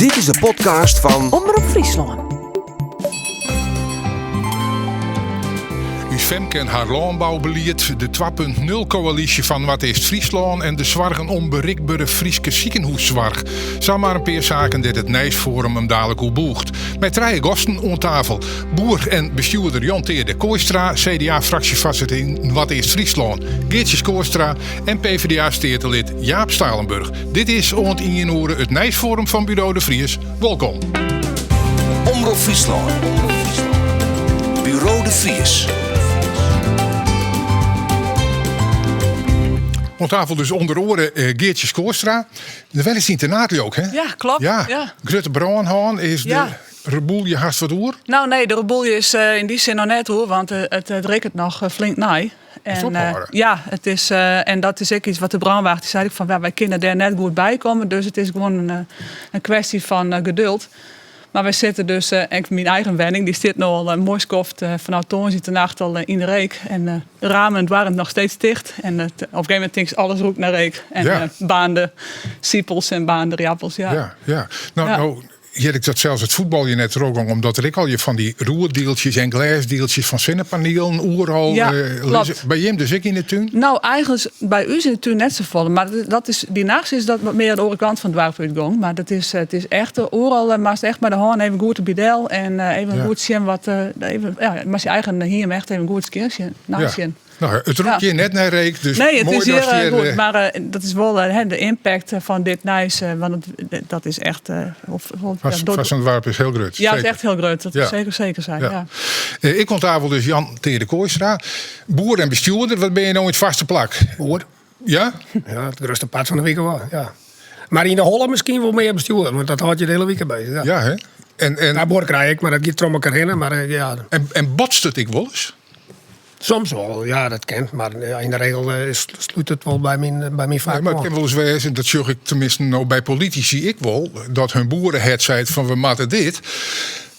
Dit is de podcast fan Omrop Fryslân. Us Femke en har lânboubelied, de 2.0 koälysje fan Noardeast-Fryslân en de soargen om berikbere Fryske sikehûssoarch. Sa mar in pear saken dêr't it Nijsfoarum him dalik oer bûcht. Mei trije gasten oan tafel. Boer en bestjoerder Jan Teade Kooistra, CDA-fraksjefoarsitter yn Noardeast-Fryslân Geartsje Schoorstra en PvdA-steatelid Jaap Stalenburg. Dit is oant ien oere it Nijsfoarum fan Buro de Vries. Wolkom. Omrop Fryslân. Buro de Vries. Oan tafel dus ûnder oare eh, Geartsje Schoorstra. De wer is yn Ternaard ook, hè? Ja, klopt. Ja. Ja. Grutte brân hân is Ja. de reboelje hast wat oer. Nou nee, de reboelje is eh, yn dy sin noch net oer, want eh, it rekket noch flink nei. En, En, ja, it is, en dat is ek iets wat de brânwacht die sei ek fan, ja, wy kinne dêr net goed by komme, dus it is gewoan in kwestje fan geduld. Mar wy sitte dus, ek myn eigen wenning, dy stiet no al in moai skoft fanôf tongersdeitenacht al yn de reek. En de ramen en doarren noch steeds ticht. En op in gegeven momint tinkst, alles rûkt nei reek. En baarnde sipels en baarnde riappels, ja. Ja, ja. No, no hear ik dat sels it fuotbaljen net trochgong, omdat der ek al je fan dy roerdieltsjes en glêsdieltsjes fan sinnepanielen oeral Ja, klopt. lizze. By jim dus ek yn de tún? Nou, eigentlik by ús yn de tún net safolle. Mar dat is, dy nachts is dat wat mear de oare kant fan it doarp útgong. Mar dat is, it is echt oeral, moatst echt mei de hân even goed derby del en even goed sjen wat, even, ja, moatst je eigen hiem echt even goed skjin sjen, neisjen. Nou, it rûkt hjir net nei reek, dus Nee, it moai is hjir datst hjir, goed, mar dat is wol de impact fan dit nijs, want dat is echt, of, ja, Foar sa'n doarp is hiel grut. Ja, it is Seker. echt hiel grut. Dat is seker sa, ja. Ek oan tafel dus Jan Teade Kooistra, boer en bestjoerder. Wat binne je no yn it fêste plak? Boer. Ja? Ja, it grutste part fan de wike wol, ja. Mar yn de holle miskien wol mear bestjoer, want dat hâldt je de hiele wike bezich. Ja, ja hè? En, Ja, boer krij ik, mar dat giet troch elkoar hinne, mar ja. En botst it ek wolris? Soms wol, ja, dat kin. Mar yn de regel slút it wol by myn fak Nee, mar it kin wolris wêze, dat sjoch ik teminsten no by politisy ek wol, dat hun boerehert seit fan we moatte dit.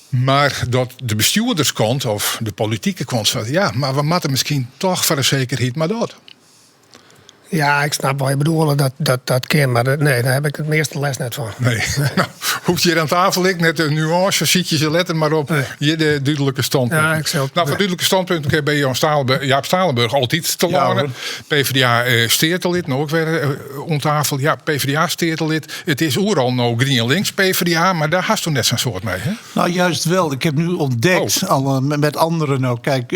Mar dat de bestjoerderskant of de politike kant seit, ja, mar we moatte miskien toch foar de sekerheid mar dat. Ja, ik snap wat je bedoelt, dat kin, mar nee, dêr ha ik it measte lêst net fan. Nee, no, hoecht hjir oan tafel ek net de nuânse, sykje se letter mar op. Nee. Hjir de dúdlike standpunten. Ja, ik sil Nou, foar dúdlike standpunten kin by Jan Stalenburg, Jaap Stalenburg altyd te Ja, lâne. hoor. PvdA steatelid, no ek wer oan tafel. Ja, PvdA steatelid. It is oeral no Grien Links PvdA, mar dêr hasto net sa'n soad mei, hè? Nou, juist wel. Ik heb nu ontdekt, al, met anderen ook. Kijk,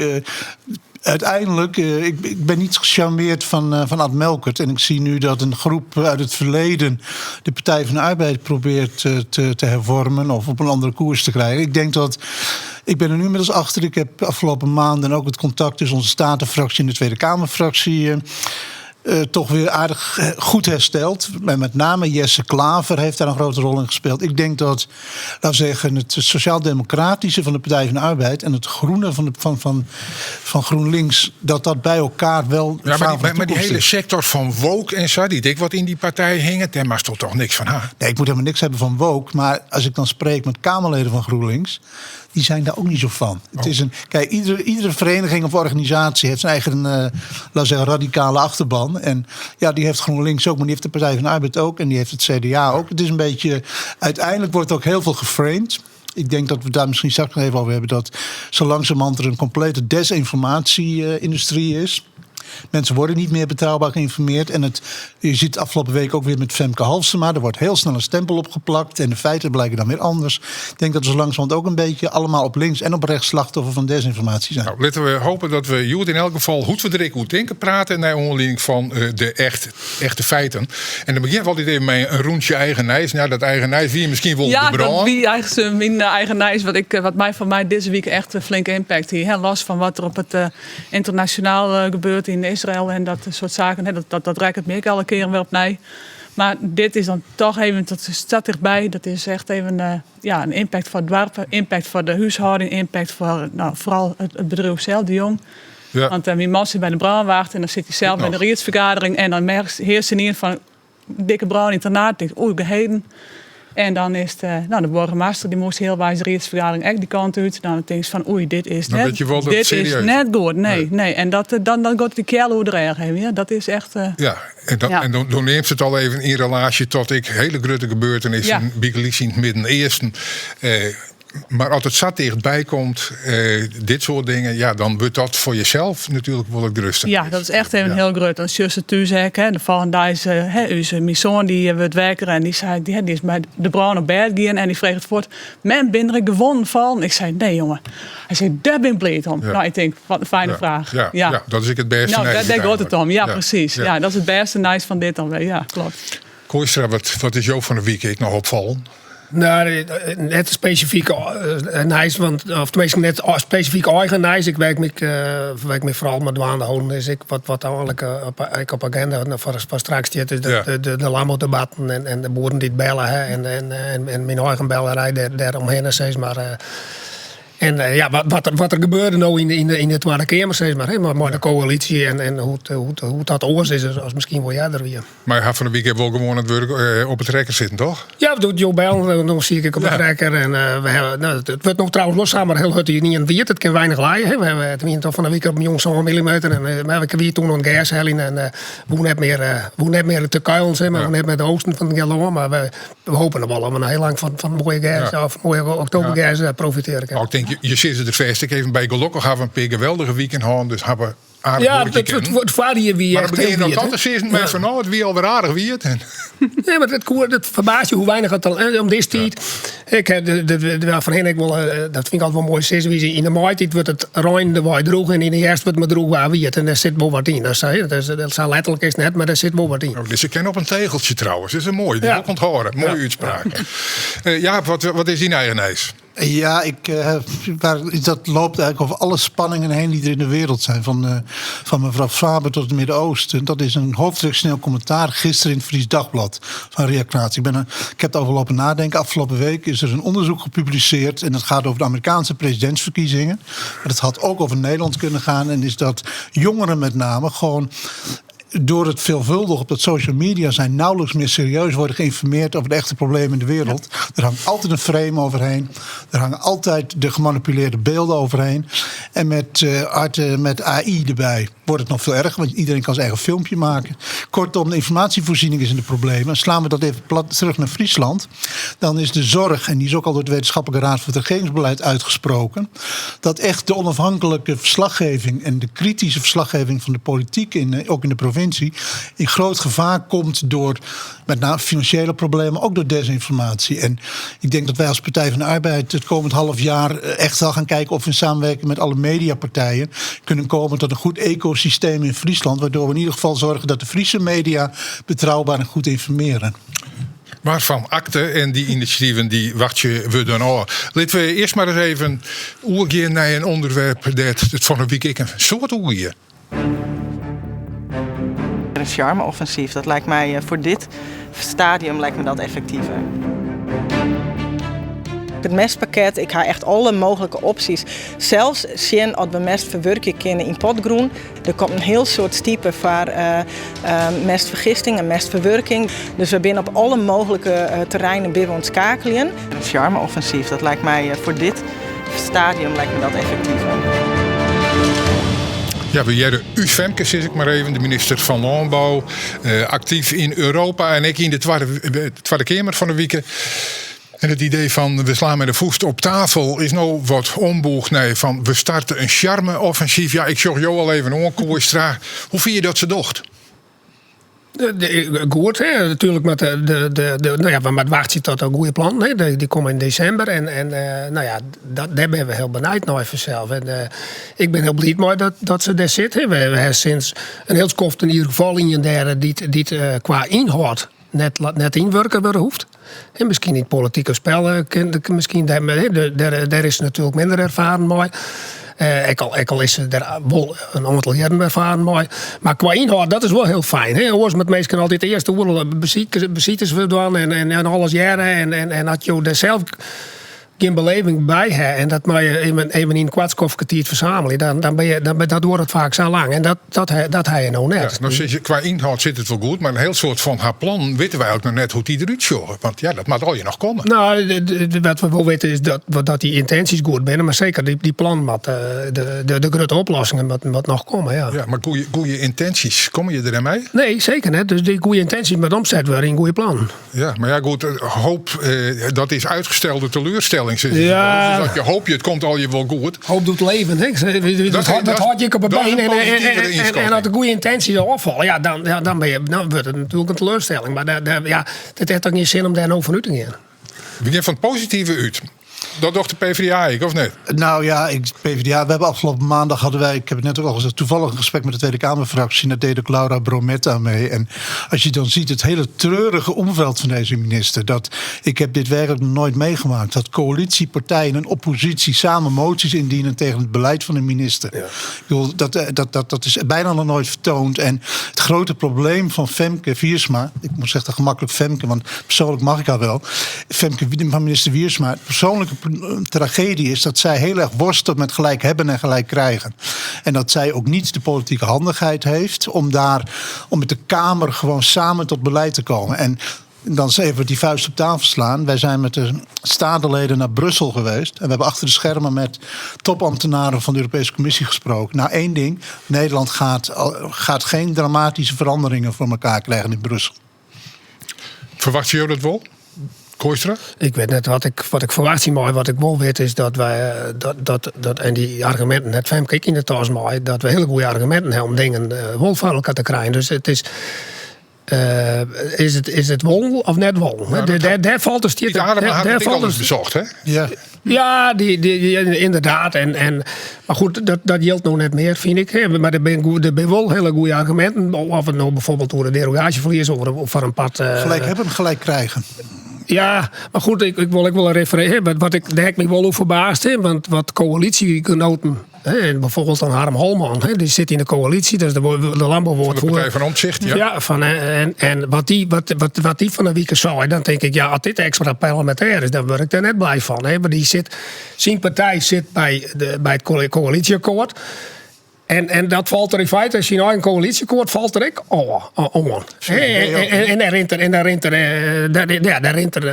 uiteindelijk, ik ben niet gecharmeerd van Ad Melkert. En ik zie nu dat een groep uit het verleden de Partij van de Arbeid probeert te hervormen of op een andere koers te krijgen. Ik denk dat, ik ben er nu inmiddels achter. Ik heb afgelopen maanden ook het contact tussen onze Statenfractie en de Tweede Kamerfractie toch weer aardig goed hersteld. En met name Jesse Klaver heeft daar een grote rol in gespeeld. Ik denk dat, laten we zeggen, het sociaal-democratische van de Partij van de Arbeid en het groene van GroenLinks, dat dat bij elkaar wel Ja, het verhaal van de maar die toekomst hele is. sector van woke en zo, die dik wat in die partij hingen, daar mag toch niks van ha? Nee, ik moet helemaal niks hebben van woke, maar als ik dan spreek met Kamerleden van GroenLinks, die zijn daar ook niet zo van. Het is een, kijk, iedere vereniging of organisatie heeft zijn eigen, laten we zeggen, radicale achterban. En ja, die heeft GroenLinks ook, maar die heeft de Partij van de Arbeid ook en die heeft het CDA ook. Het is een beetje, uiteindelijk wordt ook heel veel geframed. Ik denk dat we daar misschien straks nog even over hebben, dat zo langzamerhand er een complete desinformatie-industrie is. Mensen worden niet meer betrouwbaar geïnformeerd. En je ziet afgelopen week ook weer met Femke Halsema. Er wordt heel snel een stempel opgeplakt. En de feiten blijken dan weer anders. Ik denk dat we zo langzamerhand ook een beetje allemaal op links en op rechts slachtoffer van desinformatie zijn. Nou, laten we hopen dat we Joet in elk geval goed we er goed denken praten. Naar aanleiding van de echte feiten. En dan begint wel het idee met een rondje eigen nijs. Nou, dat eigen nijs wie misschien wel Ja, de dat brand. wie eigenlijk mijn eigen nijs. Wat mij van mij deze week echt een flinke impact hier. Hè, los van wat er op het internationaal gebeurt in Israël en dat soort zaken. Hè, dat raakt het meer alle keren weer opnieuw. Maar dit is dan toch even, dat staat dichtbij. Dat is echt even een impact voor het dorp, impact voor de huishouding, impact voor, vooral het bedrijf zelf, de Jong. Want mijn man zit bij de brandwacht en dan zit hij zelf Ook bij de nog. riedsvergadering. En dan merkt heerst er niet van dikke brand in het naad. Denkt, oei, geheden. En dan is it, nou, de boargemaster dy moast healweis de riedsfergadering ek dy kant út. Dan tinkst fan oei, dit is Dan net, wit je wol dat dit het is serieus net goed. Nee, nee. En dat, dan, dan giet de kjel oer de rêch even. Ja. Dat is echt. Ja, en, dan, Ja. en dan, dan neemt het al even in relatie tot ik hele grote gebeurtenissen, Ja. bygelyks yn it Midden-Easten. Mar as it sa tichtby komt, dit soart dingen, ja, dan wurdt dat foar jesels natuerlik wol it grutste. Ja, dat is echt even Ja. hiel grut. Dan sjochst it thús ek. Hè. De folgjende deis, hè, ús, myn soan dy wurdt wekker en dy sei, dy, dy is mei de brân op bêd gien en dy freget fuort, mem, binne der ek gewonden fallen? Ik sei, nee jonge. Hy sei, dêr bin ik bliid om. Ja. Nou, ik tink, wat in fijne Ja, fraach. Ja, ja. dat is ek it bêste Nou, nijs dêr, dêr giet it om. Ja, Ja, presys. ja. Ja. dat is it bêste nijs fan dit dan wer. Ja, kloppet. Kooistra, wat is jo fan 'e wike ek noch opfallen? Nou, net spesifyk nijs, want, of teminsten net spesifyk eigen nijs. Ik werk my, ik my foaral mei dwaande holden is ek wat, wat eigentlik op, ek op agenda nou, foar straks stiet, is de, Ja. de landbouwdebatten en de boeren dy't belle hè, en myn eigen bellerij dêr omhinne, sis mar. En ja, wat der gebeurde no yn de Twadde Keamer, sis mar, hè, mei de koälysje en hoe't dat oars is as miskien wol earder wie. Mar je ha fan 'e wike wol gewoan it wurk op 'e trekker sitten, toch? Ja, doe't jo bellen, dan siet ik op de trekker. En we hawwe, no, it wurdt noch trouwens wol samar hiel hurd yn wiet. It kin weinich lije. Hè. We hawwe it wie toch fan 'e wike op jûn 7 millimeter. En mar ik wie doe oan it gers heljen en woe net mear te kuilen, zeg maar. Woe net mear de oosten fan it lân. Mar we hoopje noch wol om in hiel lang fan moaie gers of moaie oktobergers profitearje kinne. Nou, ik tink, je sizze der fêst ek even by. Gelokkich hawwe we in pear geweldige wiken hân, dus hawwe we aardich Ja, buorkje kinnen. it foarjier wie Mar echt dan begjin je hiel noch wiet, dat hè. te sizzen, mar fan no, it wie alwer aardich wiet. En Nee, mar it ferbaast je hoe weinich it al, om dizze tiid. Ik ha de fan hin ek wol, dat fyn ik altyd wol moai siswize. Yn de maitiid wurdt it reinendewei droech en yn de hjerst wurdt it mar droech waar wiet. En dêr sit wol wat yn. Dat is, dat sa letterlik is it net, mar dêr sit wol wat yn. Oh, dus ik ken op in tegeltsje trouwens. Dat is in moaie, dy Ja. wol ik ûnthâlde. Moaie útspraak. Jaap, wat is dyn eigen nijs? Ja, dat loopt eigenlijk over alle spanningen heen die er in de wereld zijn. Van mevrouw Faber tot het Midden-Oosten. Dat is een hoofdredactioneel commentaar gisteren in het Fries Dagblad van Ria Kraats. Ik heb het over lopen nadenken. Afgelopen week is er een onderzoek gepubliceerd. En dat gaat over de Amerikaanse presidentsverkiezingen. Maar dat had ook over Nederland kunnen gaan. En is dat jongeren met name gewoon door het veelvuldig op dat social media zijn nauwelijks meer serieus worden geïnformeerd over de echte problemen in de wereld. Er hangt altijd een frame overheen. Er hangen altijd de gemanipuleerde beelden overheen. En met AI erbij wordt het nog veel erger, want iedereen kan zijn eigen filmpje maken. Kortom, de informatievoorziening is in de problemen. Slaan we dat even plat terug naar Friesland, dan is de zorg, en die is ook al door de Wetenschappelijke Raad voor het Regeringsbeleid uitgesproken, dat echt de onafhankelijke verslaggeving en de kritische verslaggeving van de politiek, ook in de provincie, in groot gevaar komt door met name financiële problemen, ook door desinformatie. En ik denk dat wij als Partij van de Arbeid het komend half jaar echt wel gaan kijken of we in samenwerking met alle mediapartijen kunnen komen tot een goed ecosysteem in Friesland, waardoor we in ieder geval zorgen dat de Friese media betrouwbaar en goed informeren. Waarvan akte en dy inisjativen dy wachtsje we dan ôf. Litte we earst mar ris even oergean nei in ûnderwerp dêr't it fan 'e wike ek in soad oer gie. Een charme-offensief, dat lijkt mij voor dit stadium lijkt me dat effectiever. Het mestpakket, ik ha echt alle mogelijke opties. Sels sjen oft we mest ferwurkje kinne yn potgrûn. Der komt in hiel soad stipe foar mestfergisting en mestferwurking. Dus we binne op alle mooglike terreinen binne we oan it skeakeljen. Een charme-offensief, dat lijkt mij voor dit stadium lijkt me dat effectiever. Ja, we hearre ús Femke, sis ik mar even, de minister fan Lânbou, aktyf yn Europa en ek yn de Twadde Keamer fan 'e wike. En it idee fan we slaan mei de fûst op tafel is no wat ombûgd nei fan we starte in charme-offensief. Ja, ik sjoch jo al even oan, Kooistra. Hoe fine je dat se docht? Goed, hè. Natuerlik moat de, no ja, we moatte wachtsje tot de goede plannen, hè. Dy komme yn desimber en no ja, dêr binne we hiel benijd nei fansels. En ik bin hiel bliid mei dat se dêr sit. Hè. We hawwe sûnt in hiel skoft yn ieder gefal ien dêr dy't kwa ynhâld net ynwurke wurde hoecht. En miskien yn it politike spel, kin, miskien dêr, hè, dêr is se natuerlik minder erfaren mei. Ek al is se dêr wol in oantal jierren erfaren mei. Mar kwa ynhâld, dat is wol hiel fijn. Hè? Oars moatte minsken altyd earst oeral besites dwaan en alles hearre. En as jo dêr sels gjin beleving by ha en dat mei je even, even yn in koart skoftke tiid fersamelje, dan, dan, ben je, dan, dat duorret faak sa lang. En dat, dat, dat ha je no net. Ja, no sizze je, kwa ynhâld sit it wol goed, mar in hiel soad fan har plannen witte wy ek noch net hoe't dy derút sjogge. Want ja, dat moat allegear noch komme. No, wat we wol witte is dat, dat dy yntinsjes goed binne, mar seker dy, dy plannen moat, de, de, de grutte oplossingen moat, moat noch komme. Ja, ja mar goede, goede yntinsjes, komme je der mei? Nee, seker net. Dus dy goede yntinsjes moat omset wurde yn goede plannen. Ja, mar ja, goed, hoop, dat is uitgestelde teleurstelling. Ja. Dus as je hoopje, it komt allegear wol goed. Hoop doet leven. Hè? Dat, dat hâld je op 'e been. En, en, en, as de goede yntinsjes ôffalle, ja, dan, ja, dan, ben je, dan wurdt it natuerlik in teleurstelling. Mar daar, daar, ja, it hat toch gjin sin om dêr no fan út te gean. We gean fan it positive út. Dat docht de PvdA ek, of net? Nou ja, ik, PvdA, we hebben afgelopen maandag hadden wij, ik heb het net ook al gezegd, toevallig een gesprek met de Tweede Kamerfractie. En daar deed ook Laura Bromet aan mee. En als je dan ziet het hele treurige omveld van deze minister. Dat, ik heb dit werkelijk nog nooit meegemaakt. Dat coalitiepartijen en oppositie samen moties indienen tegen het beleid van de minister. Ja. Ik bedoel, dat, dat, dat, dat is bijna nog nooit vertoond. En het grote probleem van Femke Wiersma, ik moet zeggen gemakkelijk Femke, want persoonlijk mag ik haar wel. Femke van minister Wiersma, het persoonlijke tragedie is dat zij heel erg worstelt met gelijk hebben en gelijk krijgen. En dat zij ook niet de politieke handigheid heeft om daar, om met de Kamer gewoon samen tot beleid te komen. En dan eens even die vuist op tafel slaan. Wij zijn met de statenleden naar Brussel geweest. En we hebben achter de schermen met topambtenaren van de Europese Commissie gesproken. Nou, één ding. Nederland gaat, gaat geen dramatische veranderingen voor elkaar krijgen in Brussel. Ferwachtsje jo dat wol? Kooistra? Ik wit net wat ik, wat ik ferwachtsje mei. Wat ik wol wit is dat wy dat, dat, dat, en dy arguminten hat Femke ek yn de tas mei, dat we hiele goede arguminten ha om dingen wol foar elkoar te krijen. Dus it is. Is it, is it wol of net wol? Ja, dat Dêr, dêr falt de stiet. Piet Adema Dêr, hat dêr it ek falt al eens de besocht, hè? Ja. Ja, dy, dy, dy, ynderdaad. En, en, mar goed, dat, dat jildt no net mear, fyn ik. Hè. Mar der binne goe-, der binne wol hiele goede arguminten. Oft it no byfoarbyld oer de derogaasjeferlies of oer, foar in part. Gelijk hebben, gelijk krijgen. Ja, mar goed, ik, ik wol ek wol in referee-, hè, wat, wat ik, dêr ha ik my wol oer ferbaasd, hè, want wat koälysjegenoaten, hè, en byfoarbyld dan Harm Holman, hè, dy sit yn de koälysje, dat is de, de lânbouwoordvoerder. Fan de Partij van Omtzigt, ja. Ja, fan, en, en wat dy, wat, wat, wat dy fan de wike sei, dan tink ik, ja, as dit ekstra parlemintêr is, dan wurd ik dêr net blij fan. Hè, want dy sit, syn partij sit by, de, by it koälysjeakkoart. En, en dat falt der yn feite, syn eigen koälysjeakkoart falt der ek ôf, oan. En, en, en dêr rint er, en dêr rint er, dêr, ja, dêr rint er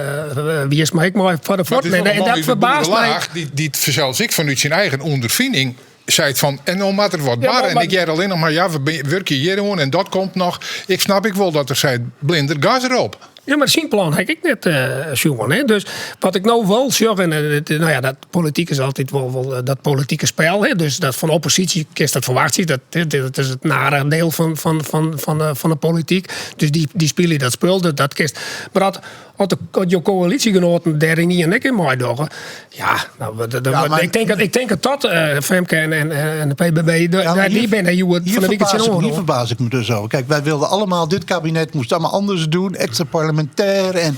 Wiersma ek mei foar de fuotten. En, en dat ferbaast my. Dy't, dy't fansels ek fanút syn eigen ûnderfining seit fan en no moat der wat barre. En ik hear allinnich mar ja, we wurkje hjir oan en dat komt noch. Ik snap ek wol dat er seit blinder gas derop. Ja, mar syn plan ha ik ek net sjoen. Hè. Dus wat ik no wol sjoch, en no ja, dat polityk is altyd wol, wol dat politike spel. Hè. Dus dat fan opposysje kinst dat ferwachtsje. Dat, dat is it nare diel fan, fan, fan, fan, de, fan de polityk. Dus dy, dy spylje dat spul, dat, dat kinst. Mar as, as, de, as jo koälysjegenoaten dêr ynienen ek yn meidogge, ja, nou, dat, Ja, maar ik tink dat, ik tink dat dat Femke en, en, en de PBB, de, Ja, maar dy hier- binne hjoed Hier fan de wike verbaas, ik, tsjinoan. hier verbaas ik me dus over. Kijk, wij wilden allemaal, dit kabinet moest allemaal anders doen, extra parlementair. En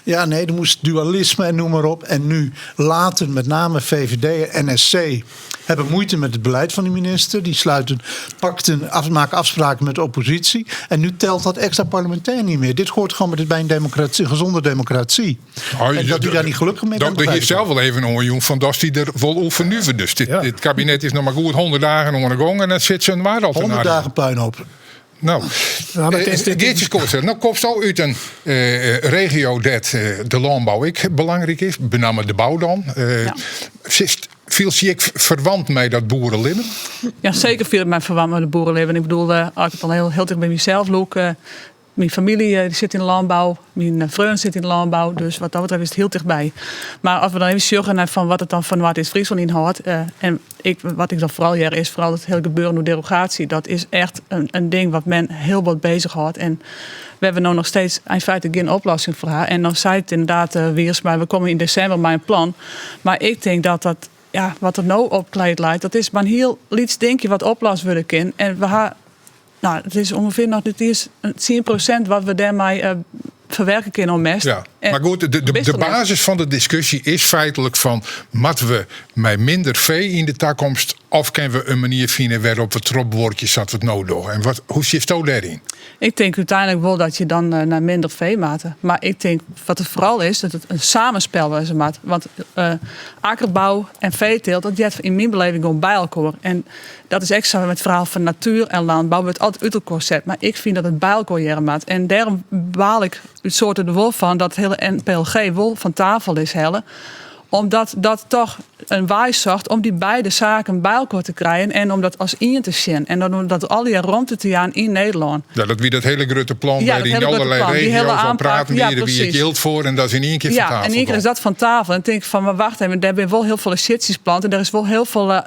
ja, nee, er moest dualisme en noem maar op. En nu later met name VVD en NSC hebben moeite met het beleid van de minister. Die sluiten pakten, af, maken afspraken met de oppositie. En nu telt dat extra parlementair niet meer. Dit hoort gewoon bij een democratie, gezonde democratie. Oh, en dat u daar niet gelukkig mee Dat bent, hier begrijp ik zelf wel even een jong van dat die er vol over nuver. Dus dit, Ja. dit kabinet is nog maar goed 100 dagen oan de gong en dan sit se mar al te 100 narren. dagen puinhoop. Nou, Ja, maar het is- dit- Geertje Kooistra, nou komst al út in regio dêr't de lânbou ek belangryk is, benammen de bou dan. Ja. Sitst, fielst dy ek ferwant mei dat boerelibben? Ja, seker fiel ik my ferwant mei it boerelibben. Ik bedoel, as ik it dan hiel, hiel ticht by mysels lûk. Myn famylje dy sit yn de lânbou, myn freon sit yn de lânbou, dus wat dat betreft is it hiel tichtby. Mar as we dan even sjogge nei fan wat it dan foar Noardeast-Fryslân ynhâldt, en ik, wat ik dan foaral hear is foaral it hiele gebeuren oer derogatie. Dat is echt in ding wat men hiel bot bezich hâldt en wêr't we no noch steeds yn feite gjin oplossing foar ha. En dan seit ynderdaad Wiersma, we komme yn desimber mei in plan. Mar ik tink dat dat, ja, wat der no op kleed leit, dat is mar in hiel lyts dinkje wat oplost wurde kin. En we ha, no, it is ûngefear noch net iens 10% wat we dêrmei ferwerke kinne oan mest. Ja. Maar goed, de basis fan de diskusje is feitlik fan moatte we mei minder fee yn de takomst of kinne we in manier fine wêrop't we trochbuorkje sa't we it no dogge? En wat, hoe sjochsto dêryn? Ik tink úteinlik wol dat je dan nei minder fee moatte. Mar ik tink wat it foaral is, dat it in samenspel wêze moat. Want akkerbou en feeteelt, dat heart yn myn beleving gewoan by elkoar. En dat is ek sa met it ferhaal fan natuer en lânbou wurdt altyd út elkoar set. Mar ik fyn dat it by elkoar hearre moat. En dêrom baal ik út soarte der wol fan dat it hiele NPLG wol fan tafel is helle. Omdat dat toch in wei socht om dy beide saken by elkoar te krijen en om dat as ien te sjen. En dan om dat allegear romte te jaan yn Nederlân. Ja, dat wie dat hiele grutte plan Ja, wêr dat yn hiele grutte allerlei plan, dy hiele regio's al aanpak. praten Ja, wie, der wie it precies. jild foar en dat is yn ien kear fan Ja, tafel in ien kear is gong. dat fan tafel. En tink ik fan, mar wacht even, dêr binne wol hiel folle siedsjes plant en dêr is wol hiel folle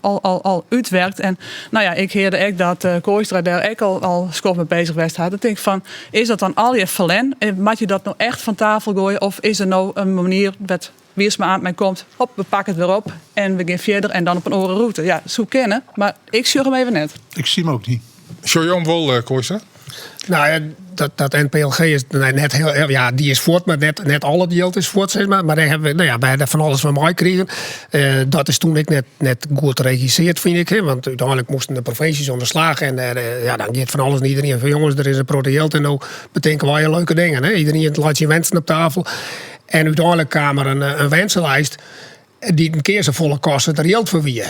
al útwerkt. En no ja, ik hearde ek dat Kooistra dêr ek al skoft mei bezich west hat. Dan tink ik fan, is dat dan allegear ferlern? Moat je dat no echt fan tafel goaie of is der no in manier wêr't Wiersma oan mei komt, hop, we pakke it wer op en we gean fierder en dan op in oare rûte. Ja, soe kinne, mar ik sjoch him even net. Ik zie hem ook niet. Sjogge jo him wol, Kooistra? Nou ja, dat NPLG is nee, net hiel, ja, dy is fuort, mar net al it jild is fuort, sis mar. Mar dêr hawwe we, no ja, wy hawwe fan alles fan meikrigen. Dat is toen ek net goed regissearre, fyn ik. Hè, want úteinlik moasten de provinsjes oan de slach en ja, dan giet fan alles en iderien fan jonges, der is in protte jild en no betinke wy leuke dingen. Hè. Iderien leit syn wensen op tafel. En úteinlik kaam der in wensenlijst dy't in kear safolle koste der jild foar wie.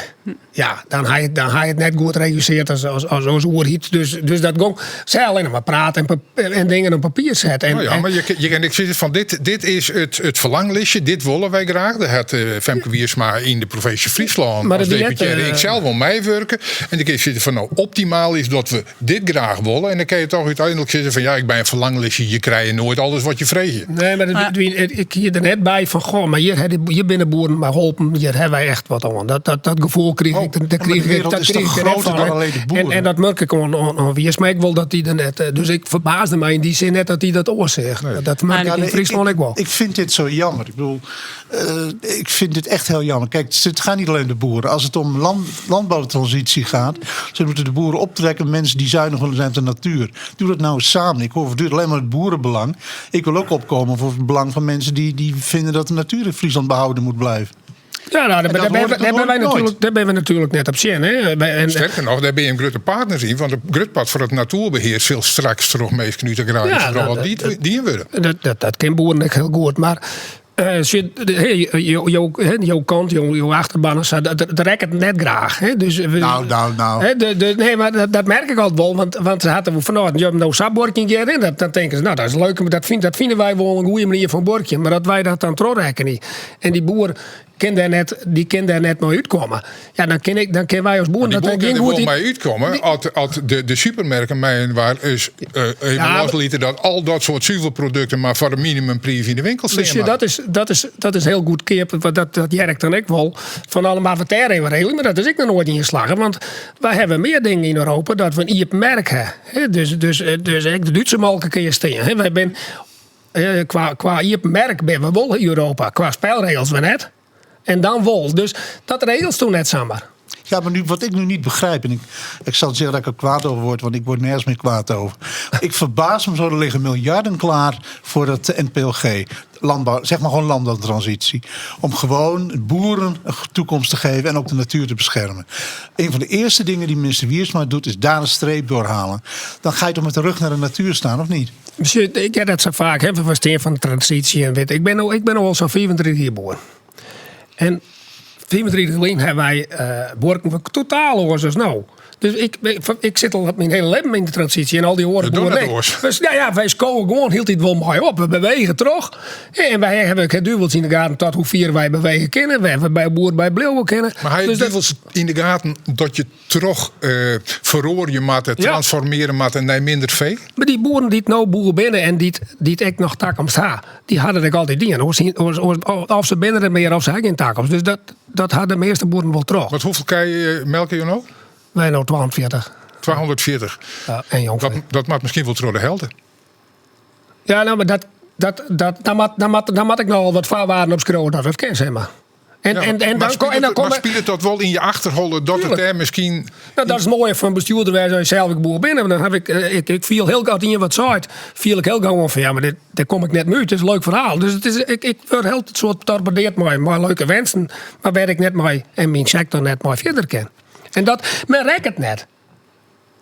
Ja, dan ha je, dan ha je it net goed regissearre as oerheid. Dus dat gong. Sy allinnich mar prate en dingen op papier sette. En, Nou ja, mar je kin ek sizze fan dit is it ferlanglistje, dit wolle wy graach. Dêr hat Femke Wiersma yn de provinsje Fryslân Mar as dat wie net, deputearre ek sels oan meiwurke. En dan kin je sizze fan no, optimaal is dat we dit graach wolle. En dan kin je toch úteinlik sizze fan ja, ik by in ferlanglistje, je krije noait alles wat je freegje. Nee, mar ik hie der net by fan goh, mar hjir binne boeren mei holpen, hjir hawwe wy echt wat oan. Dat gefoel krige ik, Oh, dat maar de krige ik, wereld dat is toch krige ik er net groter fan. dan alleen de boeren? En dat murk ik oan Wiersma ek wol dat dy der net. Dus ik ferbaasde my yn dy sin net dat dy dat oars seach. Dat murk Ja, ik yn nee, Fryslân ek wol. Ik vind dit zo jammer. Ik bedoel, ik vind dit echt heel jammer. Kijk, het gaat niet alleen om de boeren. Als het om landbouwtransitie gaat, ze moeten de boeren optrekken, mensen die zuinig willen zijn op de natuur. Doe dat nou eens samen. Ik hoor voortdurend alleen maar het boerenbelang. Ik wil ook opkomen voor het belang van mensen die vinden dat de natuur in Friesland behouden moet blijven. Ja, nou, En dat hoor ik nooit. daar ben we natuurlijk net op zin. Hè. Sterker nog, daar ben je een grote partner in. Want het grutpad voor het natuurbeheer zal straks terug mee uit de agrarische grond die worden. Dat ken boeren ook heel goed. Maar zit, hey, jo, hè, jo kant, jo achterban, zo, dat rekt het net graag. Hè? Dus we, Nou, nou, nou. Hè, de, nee, maar dat merk ik altijd wel. Want ze hadden vanochtend, je hebt nou zo'n hier in. Dat, dan denken ze, nou, dat is leuk, maar dat vinden wij wel een goede manier van borkje. Maar dat wij dat dan terugrekken niet. En die boer kan daar net, die kan daar net mee uitkomen. Ja, dan ken ik, dan ken wij als boer Maar die dat boer dan kan geen er goed wel idee mee uitkomen. Als de supermerken mij waar is, even loslieten dat al dat soort zuivelproducten maar voor een minimumprijs in de winkel staan. Dus ja, dat is heel goed keer, want dat jerkt dan ik wel. Van allemaal wat daar even regelen, maar dat is ik nog nooit in geslagen. Want wij hebben meer dingen in Europa dat we een iepen merk hebben. Hè, dus ik de Duitse molken kun je staan. Hè. Wij zijn, qua iepen merk ben we wel in Europa. Qua spelregels we net. En dan wol. Dus dat regelt toen net samen. Ja, maar nu, wat ik nu niet begrijp... en ik zal zeggen dat ik er kwaad over word... want ik word nergens meer kwaad over. Ik verbaas me zo, er liggen miljarden klaar voor dat NPLG. Landbouw, zeg maar gewoon landbouwtransitie. Om gewoon boeren een toekomst te geven... en ook de natuur te beschermen. Een van de eerste dingen die minister Wiersma doet... is daar een streep doorhalen. Dan ga je toch met de rug naar de natuur staan, of niet? Misschien, ik heb dat zo vaak, hè, van steen van de transitie en weet. Ik ben al zo'n 35 jaar boer. En 35 jaar geleden hebben wij borken we totaal oors als nou. Dus ik zit al mijn hele leven in de transitie en al die oren We doen boeren het weg. oors. Dus, nou ja, wij skowen gewoon heel tijd wel mooi op. We bewegen terug. En wij hebben het duivels in de gaten tot hoe vier wij bewegen kunnen. We hebben bij boer bij bleeuwen kunnen. Maar hij Dus dat duivels in de gaten dat je terug verroor je matten, transformeren matten naar minder vee? Maar die boeren die het nou boeren binnen en die het echt nog takomst ha, die hadden ik altijd dingen. Of ze binnen er meer of ze hebben geen takomst. Dus dat hadden de meeste boeren wel terug. Want hoeveel kei melken je nou? Wij nou 240. 240. Ja, en jong. Dat maakt misschien wel terug de helden. Ja, nou, maar dat, dat, dat, daar mat, daar mat, daar mat ik nogal wat vaarwaarden op schreeuwen dat het kan, zeg maar. En, Ja, en, en mar dan, en dan spilet, komme mar spilet dat wol yn je achterholle dat it Tuurlijk. dêr miskien. Nou, dat is moai fan bestjoerder wêze as je sels ek boer binne. Want dan haw ik, ik, ik fiel hiel gau as ien wat seit, fiel ik hiel gau oan fan ja, mar dit, dêr kom ik net mei út. It is in leuk ferhaal. Dus it is, ik, ik wurd hiel soad torpedeard mei, mei leuke wensen, mar wêr't ik net mei en myn sektor net mei fierder kin. En dat, men rekket net.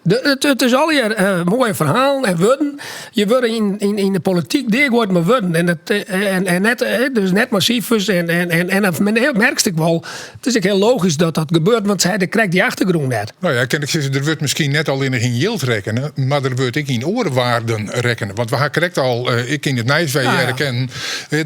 De, it, it is allegear eh, moaie ferhalen en wurden. Je wurde yn, yn, yn de polityk deagoaid mei wurden. En, dat, eh, en, en net, eh, dus net mei sifers. En, en, en, en dan merkst ek wol, it is ek hiel logysk dat dat gebeurt, want se ha krekt dy achtergrûn net. No ja, kin ik sizze, der wurdt miskien net allinnich yn jild rekkene, mar der wurdt ek yn oare waarden rekkene. Want we ha krekt al, ek yn it nijs wer hearre kinnen,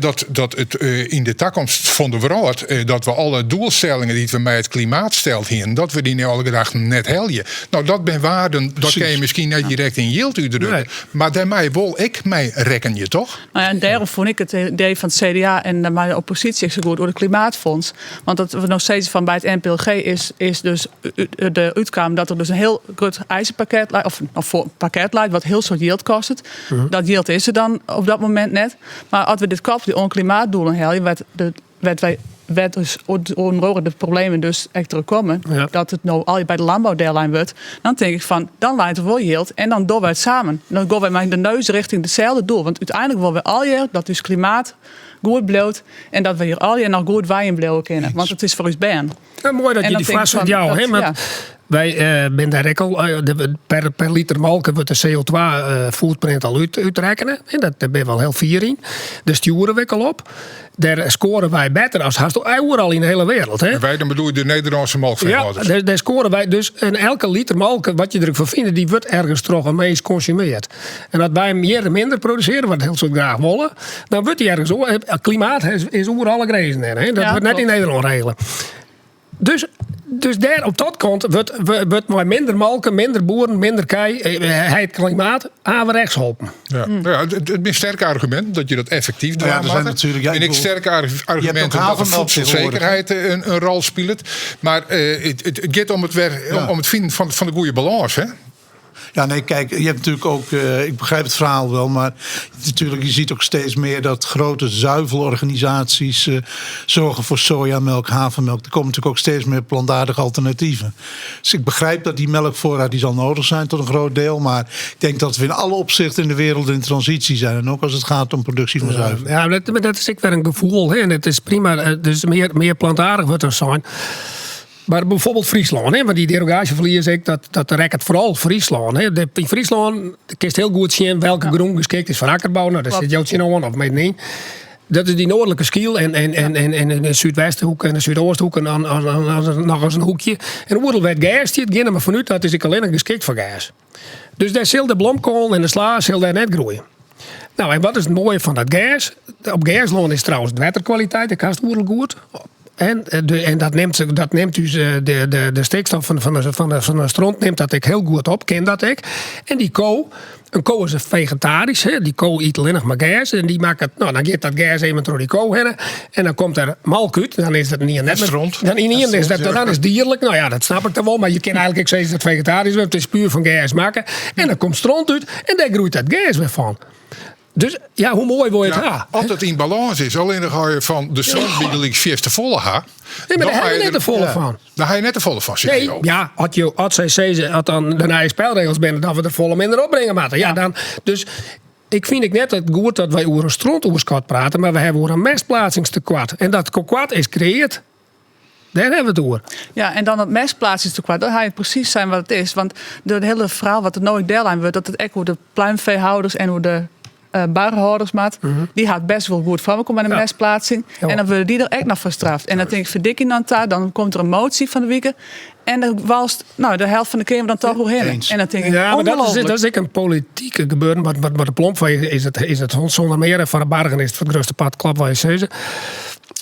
dat, dat it yn de takomst fan de wrâld, dat we alle doelstellingen dy't we mei it klimaat steld hienen, dat we dy nei alle gedachten net helje. No, dat binne waarden, dat kin je miskien net direkt yn jild útdrukke, Nee. mar dêrmei wol ek mei rekkenje, toch? Nou ja, en dêrom fûn ik it idee fan it CDA en mei de opposysje ek sa goed oer it klimaatfonds. Want dat we no sizze fan by it NPLG is, is dus de útkaam dat der dus in hiel grut eisenpakket leit, of in pakket leit, wat hiel soad jild kostet. Dat jild is der dan op dat momint net. Mar as we dit koppelje oan klimaatdoelen helje, wêr't de, wêr't wy wêr't dus ûnder oare de problemen dus ek troch komme, Ja. dat it no al by de lânbou dellein wurdt, dan tink ik fan, dan leit der wol jild en dan dogge wy it samen. Dan gean wy mei de neus richting deselde doel. Want úteinlik wolle wy allegear dat ús klimaat goed bliuwt en dat we hjir allegear noch goed wenjen bliuwe kinne. Want it is foar ús bern. Ja, moai dat En je dan dy tink ik foarset fan, jouwe. dat- hè, want ja. Wy binne dêr ek al, per, per liter molke wurdt de CO2-footprint al út, útrekkene. En dat, dêr binne we al hiel fier yn. Dêr stjoere we ek al op. Dêr skoare wy better as hast oeral yn de hiele wereld. Hè. En wy, dan bedoel je de Nederlânske Ja, molkfeehâlders. dêr, dêr skoare wy dus. En elke liter molke, wat je der ek fan fine, dy wurdt ergens troch in minsk konsumeard. En as wy hjir minder produsearje, wat hiel soad graach wolle, dan wurdt dy ergens oar. It klimaat is, is oer alle grinzen hinne. Hè. Dat Ja, wurdt net yn klopt. Nederlân regele. Dus, dus dêr op dat kant wurdt, wurdt mei minder molke, minder boeren, minder kij, eh, it klimaat averechts holpen. Ja. Nou ja, it binne sterke arguminten dat je dat effektyf Nou ja, dwaan er zijn moatte. natuurlijk- ja, En ik ek bedoel, sterke arguminten dat de havermelk voedselzekerheid in rol spilet. Mar it giet om it wer, om it finen fan de goede balâns. Hè? Ja, nee, kijk, je hebt natuurlijk ook, ik begrijp het verhaal wel, maar natuurlijk, je ziet ook steeds meer dat grote zuivelorganisaties zorgen voor sojamelk, havermelk. Er komen natuurlijk ook steeds meer plantaardige alternatieven. Dus ik begrijp dat die melkvoorraad, die zal nodig zijn tot een groot deel, maar ik denk dat we in alle opzichten in de wereld in transitie zijn. En ook als het gaat om productie van zuivel. Ja, maar dat is ek wer in gefoel. Hè. En it is prima, dus mear, mear plantaardich wurdt der sein. Mar byfoarbyld Fryslân, hè, want dy derogaasjeferlies ek, dat rekket foaral Fryslân. Hè. Yn Fryslân kinst hiel goed sjen welke grûn geskikt is foar akkerbou. No, dêr sit jo tsjinoan of middenyn. Dat is dy noardlike skyl en, en, en, en, en de súdwesthoek en de súdeasthoek en dan, dan, dan, dan noch ris in hoekje. En oeral wêr't gers stiet, geane we fanút dat is ek allinnich geskikt foar gers. Dus dêr sil de blomkoal en de sla sil dêr net groeie. No, en wat is it moaie fan dat gers? Op gerslân is trouwens de wetterkwaliteit ek hast oeral goed. En, en dat nimt dus de stikstof fan de stront nimt dat ek hiel goed op, kin dat ek. En dy ko, in ko is fegetarysk, hè, dy ko yt allinnich mar gers. En dy makket, no, dan giet dat gers even troch dy ko hinne. En dan komt der molk út. Dan is dat niet net Stront. Dan yn ien is dat, dan is dierlik. No ja, dat snap ik dan wol. Mar je kinne eigenlik ek sizze dat it fegetarysk wurdt. It is puer fan gers makke. En dan komt stront út en dêr groeit dat gers wer fan. Dus ja, hoe moai wol je it Ja, ha? as it yn balâns is, allinnich as je fan de stront bygelyks fierste te folle ha. Nee, mar dan dêr ha ha je je net te folle fan. Dêr ha je net te folle fan, Nee, sizze jo. ja, as jo, as sy sizze, as dan de nije spelregels binne, dat we der folle minder opbringe moatte. Ja, dan, dus ik fyn ek net it goed dat wy oer in strontoerskot prate, mar we hawwe oer in mestplaatsingstekoart. En dat tekoart is kreëard. Dêr hawwe we it oer. Ja, en dan dat mestplaatsingstekoart, dan ha je presys sein wat it is. Want it hiele ferhaal wat der no ek dellein wurdt, dat it ek oer de pluimveehâlders en oer de bargehâlders moat, dy ha it bêst wol goed foar elkoar mei de mestplaatsing. En dan wurde dy der ek noch foar straft. En dan tink ik, ferdikje dan ta, dan komt der in motie fan de wike. En dan walst, no, de helte fan de Keamer dan toch oerhinne. Eens. En dan tink ik, Ja, mar dat is, ongelooflik. dat is ek in politike gebeuren. Wat de plomfee is it sûnder mear. En foar de bargen is it foar it grutste part klopt wat je sizze.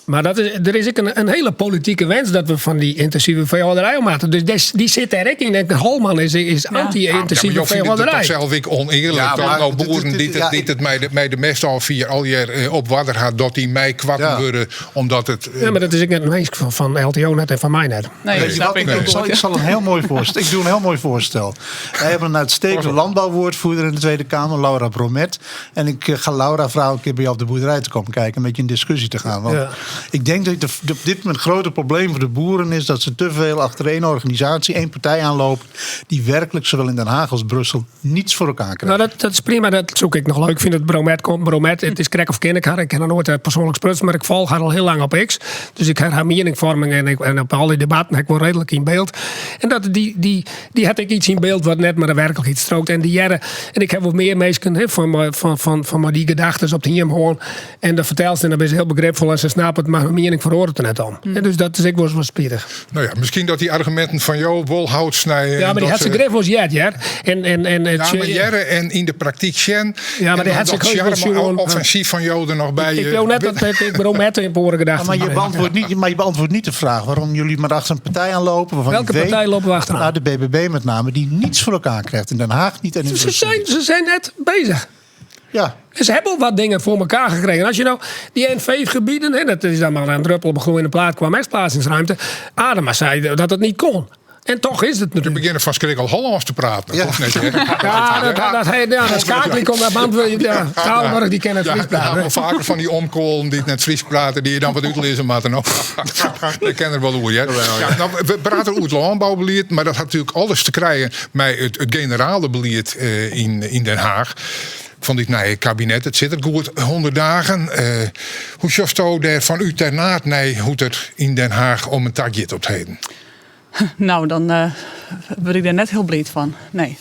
Mar dat is, der is ek in hiele politike wens dat we fan dy yntinsive feehâlderij ôf moatte. Dus dy sit dêr ek yn. En Holman is anty-yntinsive Ja, mar jo fine it toch feehâlderij. sels ek ûnearlik Ja, dat mar no boeren dy't it mei de mestôffier allegear op oarder ha, dat dy meikoarten wurde omdat it... Ja, mar dat is ek net in winsk fan LTO net en fan my net. Nee, Weet je snap wat? ik ook goed, Ik zal een heel mooi voorstel. Ik doe een heel mooi voorstel. Wij hebben een uitstekende landbouwwoordvoerder in de Tweede Kamer, Laura Bromet. En ik ga Laura vragen een keer bij jou op de boerderij te komen kijken en met je in discussie te gaan. Want Ik denk dat de, op dit moment het grote probleem voor de boeren is dat ze te veel achter één organisatie, één partij aanlopen, die werkelijk zowel in Den Haag als Brussel niets voor elkaar krijgt. Nou, dat is prima. Dat zoek ik nog leuk. Ik vind dat Bromet komt. Bromet, it is krekt of ken ik har. Ik ken har noait persoanlik sprutsen, mar ik folch har al hiel lang op X. Dus ik ha har mieningfoarming en op al dy debatten ha ik wol reedlik yn byld. En dat, dy hat ek yts yn byld wat net mei de werklikheid strookt. En dy hearre, en ik ha wol mear minsken hè, fan mei dy gedachtes op it hiem hân. En dan fertelst en dan binne se hiel begrypfol en se snappe it, mar hun miening feroaret der net om. En dus dat is ek wolris wat spitich. No ja, miskien dat dy arguminten fan jo wol hout snije. Ja, mar dy hat se grif wolris heard, hear. En Ja, mar hearre en yn de praktyk sjen. Ja, mar dy hat se grif wolris sjoen. Offensyf fan jo der noch by. Ik leau net dat ik Bromet in oare gedachten. Maar je beantwoordt niet, maar je beantwoordt niet de vraag waarom jullie maar achter een partij aanlopen. Waarvan Welke je weet, partij lopen we achteraan? Nou, de BBB met name, die niets voor elkaar krijgt. In Den Haag niet en in Ze Brussel niet. zijn net bezig. Ja. En ze hebben al wat dingen voor elkaar gekregen. Als je nou die NV-gebieden, hè, dat is dan maar een druppel op een gloeiende plaat qua mestplaatsingsruimte. Adema zei dat het niet kon. En toch is het We natuurlijk. beginnen van schrik al Hollands te praten. Ja. Of net, hè? Ja, ja, dat schakeling komt naar beantwoorden. Ja, Taalborg die kennen het Ja, Fries praten. ja, maar vaker van die omkolen die het net Fries praten, die je dan wat uitlezen maar nog. Dat ken er wel hoe, hè? Ja, nou, we praten over het landbouwbeleid, maar dat had natuurlijk alles te krijgen met het generale beleid in Den Haag. Van dit nieuwe kabinet. Het zit er goed 100 dagen. Hoe sjochst do daar van u ter naad nee, hoe het in Den Haag om in takje op het heden? Nou, dan word ik daar net heel blij van. Nee.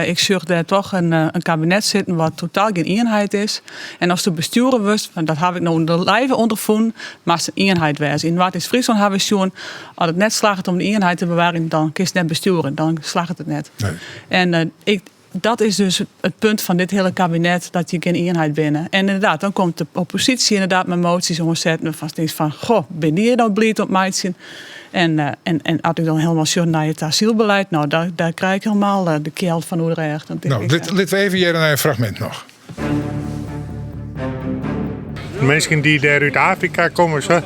Ik zag daar toch een kabinet zitten wat totaal geen eenheid is. En als de besturen wist, want dat heb ik nou de lijve ondervonden, maar het een eenheid was. In wat is Friesland hebben we zien, als het net slaagt om de eenheid te bewaren, dan kun je het net besturen. Dan slaagt het net. Nee. En dat is dus het punt van dit hele kabinet, dat je geen eenheid binnen. En inderdaad, dan komt de oppositie inderdaad met moties omzetten. Van steeds van, goh, ben je nou blij op mij zien? En als ik dan helemaal zo naar het asielbeleid, nou, daar krijg ik helemaal de keel van hoe er Dan denk ik, Laten we even hier naar een fragment nog. De mensen die daar uit Afrika komen, ze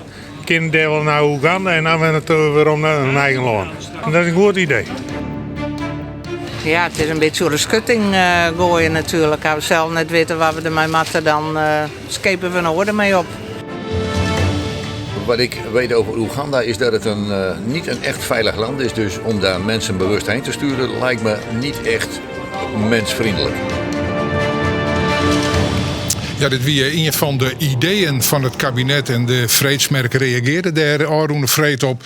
kunnen daar wel naar Oeganda en dan weer natuurlijk weer om naar hun eigen land. En dat is een goed idee. Ja, het is een beetje door de schutting gooien natuurlijk. Als we zelf net weten waar we ermee moeten, dan schepen we een orde mee op. Wat ik weet over Oeganda is dat het niet een echt veilig land is. Dus om daar mensen bewust heen te sturen lijkt me niet echt mensvriendelijk. Ja, dit wie een van de ideeën van het kabinet en de freedsmerk reageerde daar Arun de Vreed op.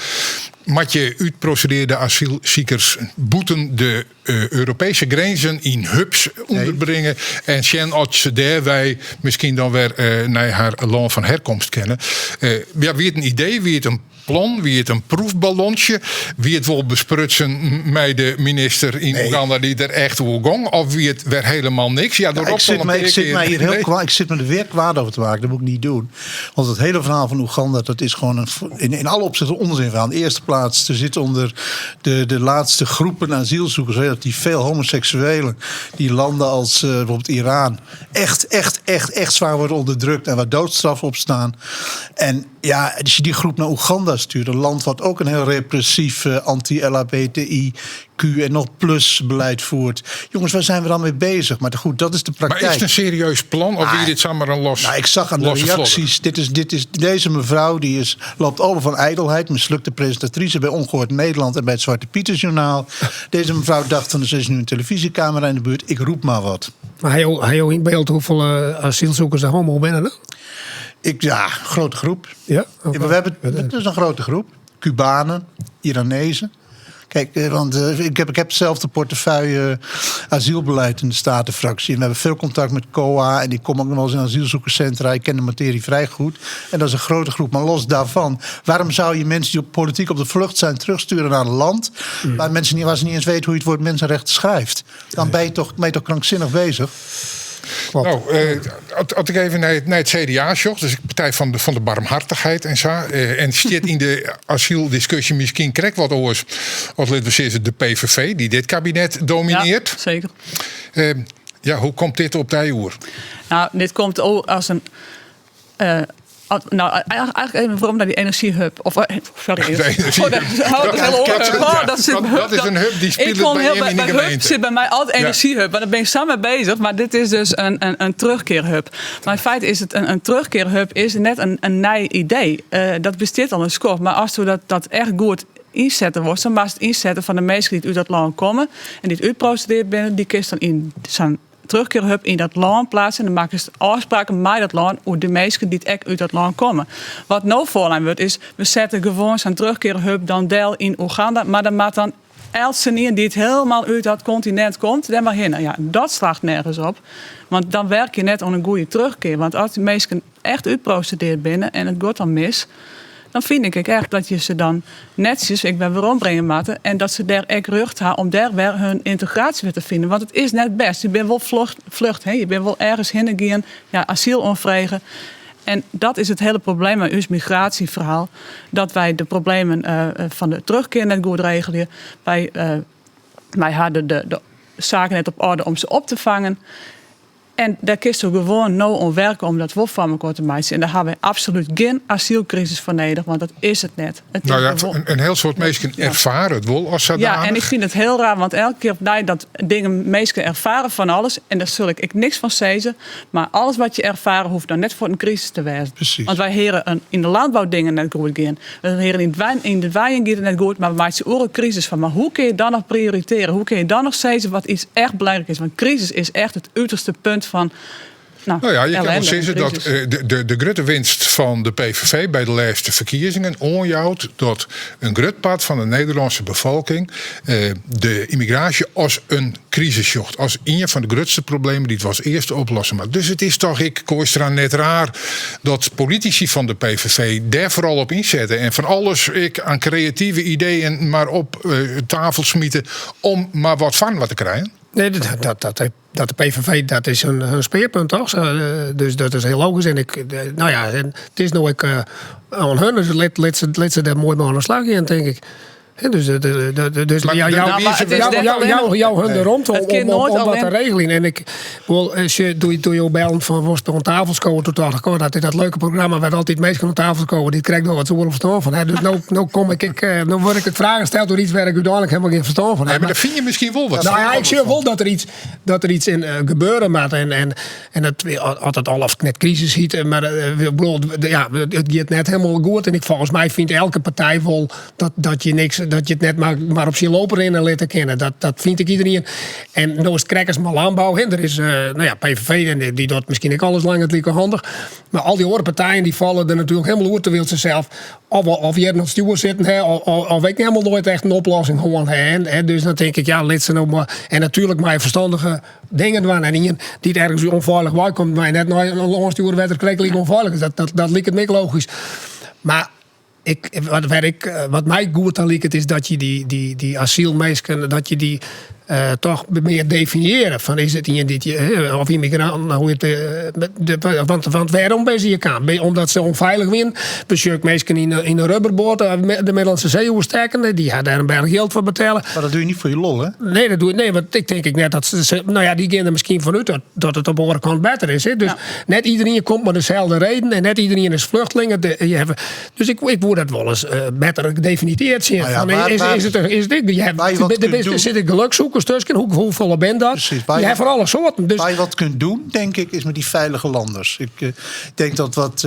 Matje uitprocedeerde asielziekers boeten de Europese grenzen in hubs onderbrengen. En sjen als ze daar wij misschien dan weer naar haar land van herkomst kennen. Ja, wie het een idee, wie het een plan, wie het een proefballonnetje, wie het wil besprutsen met de minister in Nee. Oeganda die er echt hoe gong, of wie het weer helemaal niks. Ja, door Ja, ik zit me, ik zit mij hier heel Nee. ik zit me er weer kwaad over te maken. Dat moet ik niet doen. Want het hele verhaal van Oeganda, dat is gewoon in alle opzichten onzinverhaal. In de eerste plaats, er zit onder de laatste groepen asielzoekers relatief veel homoseksuelen die landen als bijvoorbeeld Iran echt, echt, echt, echt zwaar worden onderdrukt en waar doodstraf op staan. En als je die groep naar Oeganda stuurt, een land wat ook een heel repressief anti-L H B T I Q en nog plus beleid voert. Jongens, waar zijn we dan mee bezig? Maar goed, dat is de Maar is het praktijk. een serieus plan of wie dit zomaar een los Ik zag aan de losse vlodder? reacties, deze mevrouw die loopt over van ijdelheid, mislukte presentatrice bij Ongehoord Nederland en bij het Zwarte Pietersjournaal. Deze mevrouw dacht van, er is nu een televisiecamera in de buurt, ik roep maar wat. Maar hij heeft in beeld hoeveel asielzoekers er homo binnen, hè? Ja, grote groep. Ja, oké. Ja, maar het is een grote groep. Cubanen, Iranezen. Kijk, want ik heb zelf de portefeuille asielbeleid in de Statenfractie. En we hebben veel contact met COA. En die komen ook nog wel eens in asielzoekerscentra. Ik ken de materie vrij goed. En dat is een grote groep. Maar los daarvan, waarom zou je mensen die op politiek op de vlucht zijn terugsturen naar een land waar ze niet eens weten hoe je het woord mensenrechten schrijft? Dan ben je toch krankzinnig bezig. Klopt. Als ik even naar het CDA zocht, dus de Partij van de Barmhartigheid en zo, en zit in de asieldiscussie misschien krek wat oors, als laten we zeggen de PVV, die dit kabinet domineert. Ja, zeker. Hoe komt dit op die oer? Dit komt ook als een No, eigentlik even werom nei dy enerzjyhub. Of, sorry. De enerzjyhub. Dat is in hub dy spilet by jim yn de gemeente. Sit by my altyd enerzjyhub, want dêr bin ik sa mei beuzich. Mar dit is dus in terugkeerhub. Mar yn feite is it in terugkeerhub is net in nij idee. Dat bestiet al in skoft. Mar asto dat echt goed ynsette wolst, dan moatst ynsette fan de minsken dy't út dat lân komme en dy't útprosedeerd binne, dy kinst dan yn sa'n terugkeerhub yn dat lân pleatse en dan makkest ôfspraken mei dat lân oer de minsken dy't ek út dat lân komme. Wat no foarlein wurdt is, we sette gewoan sa'n terugkeerhub dan del yn Oeganda, mar dan moat dan eltsenien dy't helemaal út dat kontinint komt dêr mar hinne. Ja, dat slacht nergens op, want dan werkje je net oan in goede terugkeer. Want as dy minsken echt útprosedeerd binne en it giet dan mis, dan fyn ik ek echt dat je se dan netsjes ek wer werombringe moatte en dat se dêr ek rjocht ha om dêr wer hun yntegraasje wer te finen. Want it is net bêst. Je binne wol flucht, hè? Je binne wol ergens hinne gien, ja, asyl oanfrege. En dat is it hiele probleem mei ús migraasjeferhaal, dat wy de problemen fan de terugkear net goed regelje. Wy, wy ha de saken net op oarder om se op te fangen. En dêr kinsto gewoan no oan werke om dat wol foar mekoar te meitsjen. En dêr ha wy absolút gjin asylkrisis foar nedich, want dat is it net. It is Nou ja, gewoan in hiel soad minsken erfare it wol as Ja, en sadanich. ik fyn it hiel raar, want elke kear opnij dat dingen, minsken erfare fan alles en dêr sil ik ek niks fan sizze, mar alles wat je erfare hoecht dan net foar in krisis te wêzen. Precies. Want wy heare in, yn de lânbou dingen net goed gean. We heare yn it wyn, yn de wenjen giet it net goed, mar we meitsje oeral krisis fan. Mar hoe kinne je dan noch prioritearje? Hoe kinne je dan noch sizze wat iets echt belangryk is? Want krisis is echt it uterste punt fan nou, Nou ja, je kin wol ellende en sizze dat krisis. de grutte winst fan de PVV by de lêste ferkiezingen oanjout dat in grut part fan de Nederlânske befolking de ymmigraasje as in krisis sjocht, as ien fan de grutste problemen dy't we as earste oplosse moatte. Dus it is toch ek, Kooistra, net raar dat politisy fan de PVV dêr foaral op ynsette en fan alles ek aan kreative ideeën mar op tafel smite om mar wat foar inoar te krijen? Nee, dat de PVV, dat is hun speerpunt toch? Dus dat is hiel logysk. En ik, nou ja, en it is no ek oan hun, dus lit se dêr moai mei oan de slach gean, tink ik. Dus jou hun de romte om wat te regeljen. En ik wol, doe jo bellen fan wolst oan tafel skowe, toen tocht ik, oh, dat is dat leuke programma wêr't altyd minsken oan tafel skowe dy't krekt noch wat oer ferstân fan ha. Dus no kom ik ek, no wurd ik ek fragen steld oer iets wêr't ik úteinlik helemaal gjin ferstân fan ha. Nee, mar dêr fine je miskien wol wat fan. Nou ja, ik sjoch wol dat der iets yn gebeure moat. En it, as it al of net krisis hyt, mar ja, it giet net hielendal goed. En ik, folgens my fynt elke partij wol dat je niks, dat je it net mar op syn loop rinne litte kinne. Dat fynt ek iderien. En no is it krekt as mei lânbou. Hè. Der is, no ja, PVV, en dy docht miskien ek alles lang net like handich. Mar al dy oare partijen dy falle der natuerlik hielendal oer, terwyl se sels of, of hjir oan it stjoer sitten ha, of ek hielendal noait echt in oplossing hân ha. En dus dan tink ik, ja, lit se no mar. En natuerlik mei ferstannige dingen dwaan. En ien dy't ergens ûnfeilich wei komt, mei net nei in lân stjoere wêr't it krekt like ûnfeilich is. Dat liket my ek logysk. Mar ik, wat, wêr ik, wat my goed oan liket is dat je dy asylminsken, dat je dy toch mear definiearje. Fan is it ien dy't je, of ymmigranten, hoe it, want wêrom binne se hjir kaam? Omdat se ûnfeilich wienen. We sjogge minsken yn in rubberboat de Middellânske See oerstekken. Dy ha dêr in berch jild foar betelle. Mar dat doe je net foar je lol, hè? Nee, dat doe ik, nee, want ik tink ek net dat se, no ja, dy gean der miskien fanút dat it op de oare kant better is. Hè? Dus net iderien komt mei deselde reden en net iderien is fluchteling. Je hawwe, dus ik woe dat wolris better definieerd sjen. Nou ja, Fan, is it, je hawwe, waar je wat der kunt er doen. sitte gelukzoekers tusken, hoefolle binne dat? Precies, Je hawwe foar alle soarten. Dus Waar je wat kunt doen, denk ik, is met die veilige landers. Ik denk dat wat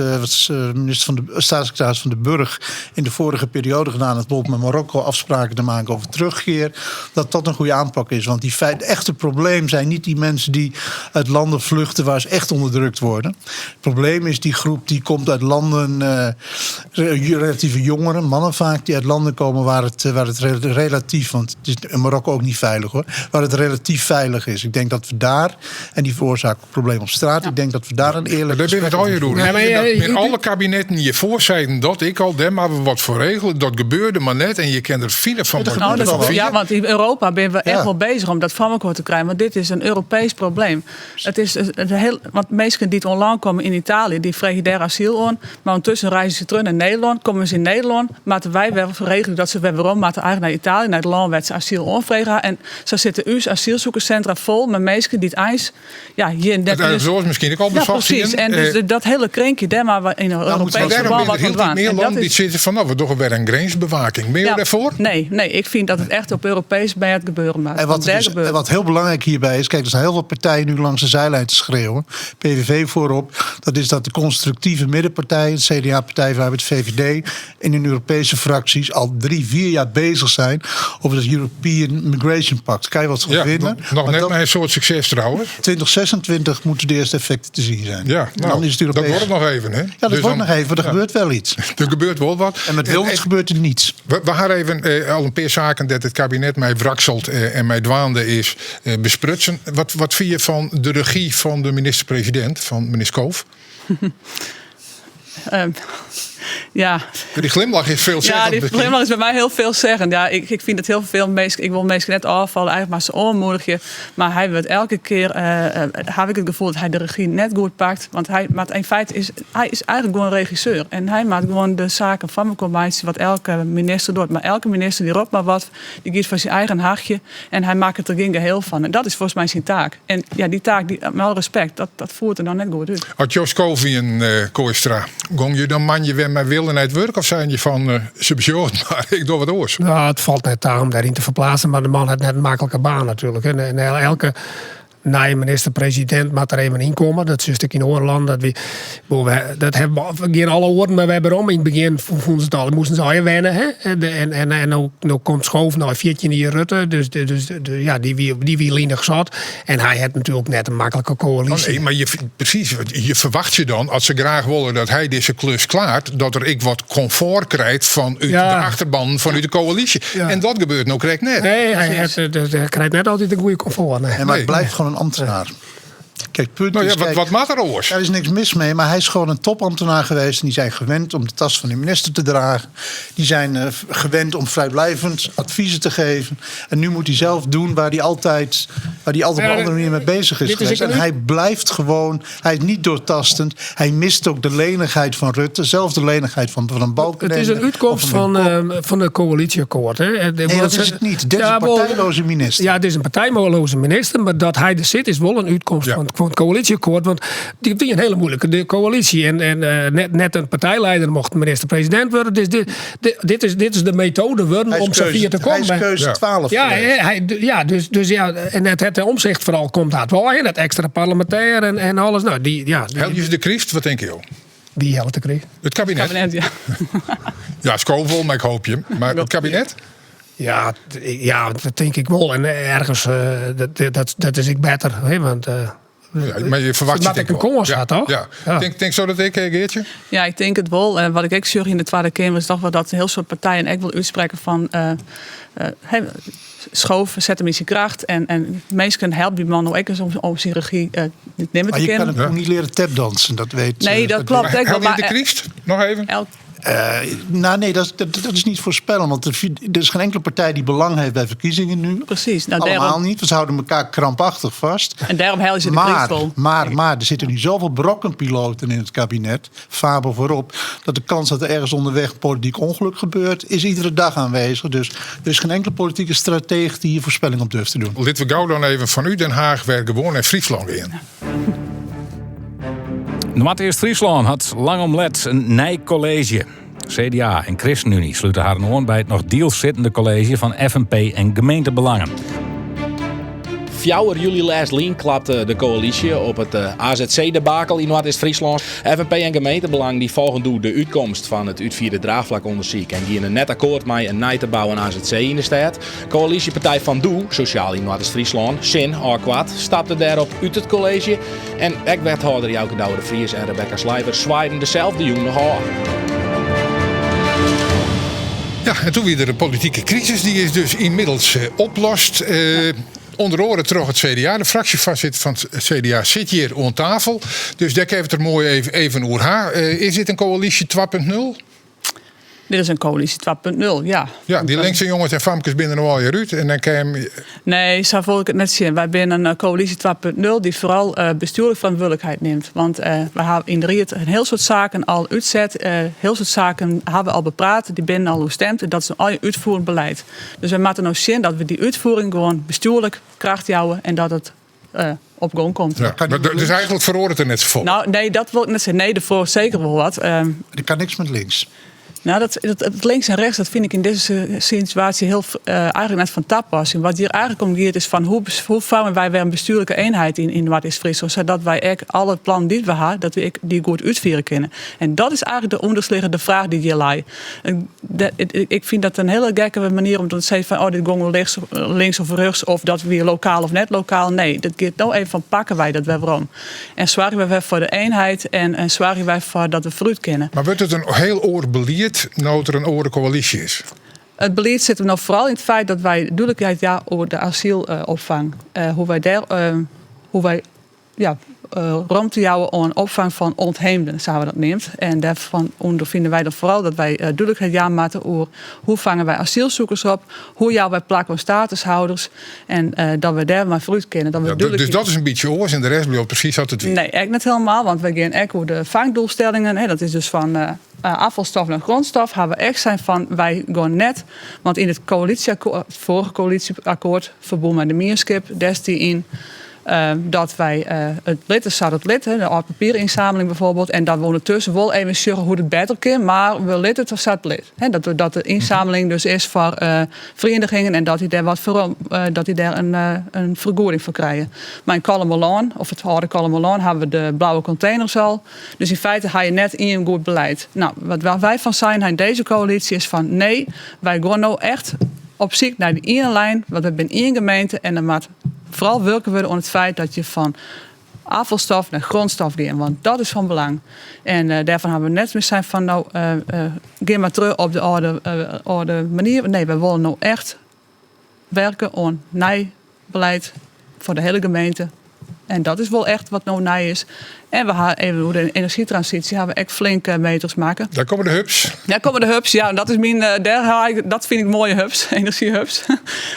minister van de, staatssecretaris Van der Burg in de vorige periode gedaan heeft, bijvoorbeeld met Marokko afspraken te maken over terugkeer, dat dat een goede aanpak is. Want het echte probleem zijn niet die mensen die uit landen vluchten waar ze echt onderdrukt worden. Het probleem is die groep die komt uit landen, relatieve jongeren, mannen vaak, die uit landen komen waar het relatief, want het is in Marokko ook niet veilig hoor, waar het relatief veilig is. Ik denk dat we daar, en die veroorzaken problemen op straat, ik denk dat we daar een eerlijk Daar ben ik het gesprek al over je voeren. Nee, maar Dat je- met alle kabinetten je voorzeiden dat ik al, daar maar we wat voor regelen. Dat gebeurde maar net en je kent er file van. dat wat Nou, je dat, ervan ja, vindt. want in Europa ben we echt Ja. wel bezig om dat voor elkaar te krijgen. Want dit is een Europees probleem. Het is het heel, want mensen die het online komen in Italië, die vragen daar asiel aan. Maar ondertussen reizen ze terug naar Nederland, komen ze in Nederland. Maar wij weer regelen dat ze weer waarom, maar eigenlijk naar Italië, naar het land waar ze asiel aanvragen. En Sa sitte ús asylsoekerssintra fol mei minsken dy't eins ja, hjir net. Dat is miskien ek al Ja, precies. En dus dat hele krinkje, dêr moatte we yn in Europeesk ferbân wat oan dwaan. Mear lannen dy't sizze fan no, we dogge wer in grinsbewaking. Binne jo dêrfoar? Nee, nee, ik fyn dat it echt op Europeesk mêd gebeure moat. En wat, dus, en wat heel belangrijk hierbij is, kijk, er zijn heel veel partijen nu langs de zijlijn te schreeuwen. PVV voorop. Dat is dat de constructieve middenpartijen, CDA, Partij van de Arbeid, VVD, in hun Europese fracties al 3, 4 jaar bezig zijn over het European Migration Pact. Kan je wat van ja, vinden? Nog net met een soort succes trouwens. 2026 moeten de eerste effecten te zien zijn. Ja, nou, dan is het Europees. Dat wordt nog even, hè? Ja, dat dus wordt dan, nog even. Er ja. gebeurt wel iets. Er gebeurt wel wat. En met Wilders gebeurt er niets. We hadden even al een paar zaken dat het kabinet mij wrakselt en mij dwaande is besprutsen. Wat vind je van de regie van de minister-president, van meneer Schoof? Ja. Die glimlach is veel Ja, die glimlach is bij mij heel veel zeggen. Ja, ik vind het heel veel. Ik wil meestal net afvallen, eigenlijk maar ze onmoedig. Maar hij wordt elke keer, heb ik het gevoel dat hij de regie net goed pakt. Want hij, maar in feite is hij is eigenlijk gewoon regisseur. En hij maakt gewoon de zaken van elkaar wat elke minister doet. Maar elke minister die roept maar wat, die kiest voor zijn eigen hachje. En hij maakt het er geen geheel van. En dat is volgens mij zijn taak. En ja, die taak, die, met alle respect, dat voert er dan net goed uit. Had Jos Kovien, Kooistra, gong je dan man je weer met willen uit werk of zijn je van subsidie, maar ik doe wat oors? Nou, het valt net daarom daarin te verplaatsen, maar de man had net een makkelijke baan natuurlijk. En elke nieuwe minister-president moet er even inkomen. Dat is een stuk in Oorland. Dat, we, dat hebben we geen alle oren, maar we hebben om. In het begin vonden ze het al, moesten ze al wennen. Hè? En nou komt Schoof, nou 14 jaar Rutte. Dus ja, die wie lienig zat. En hij had natuurlijk net een makkelijke coalitie. Oh nee, maar precies, je verwacht je dan, als ze graag willen dat hij deze klus klaart, dat er ik wat comfort krijgt van uit de achterban, van uit de coalitie. Ja. En dat gebeurt nou correct net. Nee, hij krijgt net altijd een goede comfort. Nee. Nee, maar het blijft gewoon een ambtenaar. Kijk, punt nou ja, is, kijk, wat maakt er oors? Er is niks mis mee, maar hij is gewoon een topambtenaar geweest. En die zijn gewend om de tas van de minister te dragen. Die zijn gewend om vrijblijvend adviezen te geven. En nu moet hij zelf doen waar hij altijd op een andere manier mee bezig is geweest. En hij blijft gewoon, hij is niet doortastend. Hij mist ook de lenigheid van Rutte, zelfs de lenigheid van een Balkenende. Het is een uitkomst van het coalitieakkoord. Hè? Nee, dat is het niet. Dit is een partijloze minister. Ja, het is een partijloze minister, maar dat hij er zit is wel een uitkomst van het coalitieakkoord, want die is een hele moeilijke de coalitie. En net een partijleider mocht minister-president worden. Dus dit is de methode worden om zover te komen. Hij is keuze 12. Ja, dus ja, en het omzicht vooral komt uit wel in, het extra parlementair en alles. Nou, die, ja, Heljes de Christ, wat denk je? Wie helpt de Christ? Het kabinet. Het kabinet, ja. Ja, Schovel, maar ik hoop je. Maar het kabinet? Ja, dat denk ik wel. En ergens, dat is ik beter. Hè, want... Ja, maar je verwacht het ik een kans had, toch? Ja. Ja. Denk zo dat ik, Geertje? Ja, ik denk het wel. En wat ik ook zeg in de Tweede Kamer is toch wel dat een heel soort partijen ook wil uitspreken van... Schoof, zet hem in zijn kracht. En mensen helpen die man ook eens om zijn regie niet nemen te maar je kennen. kan hem ook niet leren tapdansen, dat weet... Nee, dat klopt. Help je de Christ? Nog even? Nou nee, dat is niet voorspellen. Want er is geen enkele partij die belang heeft bij verkiezingen nu. Precies. Nou, Allemaal daarom... niet. We houden elkaar krampachtig vast. En daarom halen ze de Christ maar er zitten nu zoveel brokkenpiloten in het kabinet, Faber voorop, dat de kans dat er ergens onderweg een politiek ongeluk gebeurt, is iedere dag aanwezig. Dus er is geen enkele politieke strateeg die hier voorspelling op durft te doen. Laten we gauw dan even van u Den Haag werken gewoon en Friesland weer. Ja. Noardeast-Fryslân hat lang om let in nij kolleezje. CDA en ChristenUnie slute harren oan by it noch diels sittende kolleezje fan FNP en Gemeentebelangen. 4 july lêstlyn klapte de koälysje op it AZC-debakel yn Noardeast-Fryslân. FNP en Gemeentebelang dy folgen doe de útkomst fan it útfierde draachflakûndersyk en giene net akkoard mei in nij te bouwen AZC yn de stêd. Koälysjepartij fan doe, Sosjaal yn Noardeast-Fryslân, SIN ôfkoart, stapte dêrop út it kolleezje. En ek wethâlder Jouke Douwe de Vries en Rebecca Slijver swaaiden deselde jûn noch ôf. Ja, en doe wie der in politike krisis, dy is dus ynmiddels oplost. Ûnder oare troch it CDA. De fraksjefoarsitter fan it CDA sit hjir oan tafel. Dus dêr kinne we it der moai even oer ha. Is dit in koälysje 2.0? Dit is in koälysje 2.0, ja. Ja, dy linkse jonges en famkes binne der no allegear út en dan kaam. Nee, sa wol ik it net sjen. Wy binne in koälysje 2.0 dy't foaral bestjoerlik ferantwurdlikheid nimt. Want wy hawwe yn de ried in hiel soad saken al útset. Hiel soad saken hawwe we al bepraat, dy binne al oerstimd. En dat is allegear útfoerend beleid. Dus wy moatte no sjen dat we dy útfoering gewoan bestjoerlik kracht jouwe en dat it op gong komt. Ja, maar dus eigentlik feroaret der net safolle? Nou, nee, dat wol ik net sizze. Nee, der feroaret seker wol wat. Der kan niks met links. Nou, dat links en rechts, dat fyn ik yn dizze situaasje hiel, eigentlik net fan tapassing. Wat hjir eigentlik om giet is fan hoe, hoe foarmje wy wer in bestjoerlike eenheid yn Noardeast-Fryslân, sadat wy ek alle plannen dy't we ha, dat we ek dy goed útfiere kinne. En dat is eigentlik de ûnderlizzende fraach dy't hjir lei. Ik fyn dat in hiele gekke manier om te sizzen fan oh, dit gong wol links of rjochts of dat wie lokaal of net lokaal. Nee, dat giet no even fan pakke wy dat wer werom. En soargje wy wer foar de eenheid en soargje wy foar dat we foarút kinne. Mar wurdt it in hiel oar belied no't der in oare koälysje is? It belied sit him no foaral yn it feit dat wy dúdlikheid jaan oer de asylopfang. Hoe wy dêr, hoe wy ja, romte jouwe oan opfang fan ontheemden, sa hawwe we dat neamd. En dêrfan ûnderfine wy dan foaral dat wy dúdlikheid jaan moatte oer hoe fange wy asylsoekers op, hoe jouwe wy plak oan statushouders en dat we dêr mei foarút kinne. Dat we Ja, dus dat is in bytsje oars en de rest bliuwt presys sa't it wie? Nee, ek net helemaal, want wy gean ek oer de fangdoelstellingen. Hè, dat is dus fan afvalstof nei grondstof, hawwe we ek sein fan wy gean net, want yn it koälysjeakkoart, it foarige koälysjeakkoart ferbûn mei de mienskip, dêr stie yn dat wy it litte sa't it lit, de âld papierynsameling bijvoorbeeld, en dat we ûndertusken wol even sjogge hoe't it better kin, mar we litte it sa't it lit. Dat, dat de ynsameling dus is foar ferienigingen en dat dy dêr wat foar, dat dy dêr in fergoeding foar krije. Mar yn Kollumerlân, of it âlde Kollumerlân, hawwe we de blauwe konteners al. Dus yn feite ha je net ien goed beleid. Nou, wat wy fan sein ha yn dizze koälysje is fan nee, wy gean no echt op syk nei de iene lijn, want we binne ien gemeente en der moat foaral wurke wurde oan it feit dat je fan afvalstof nei grondstof gean, want dat is fan belang. En dêrfan hawwe we net mear sein fan no, gean mar terug op de âlde, âlde manier. Nee, wy wolle no echt werke oan nij beleid foar de hiele gemeente. En dat is wol echt wat no nij is. En we ha even oer de energietransysje ha we ek flinke meters makke. Dêr komme de hubs. Dêr komme de hubs, ja. Dat is myn, dêr ha ik, dat fyn ik moaie hubs, energiehubs.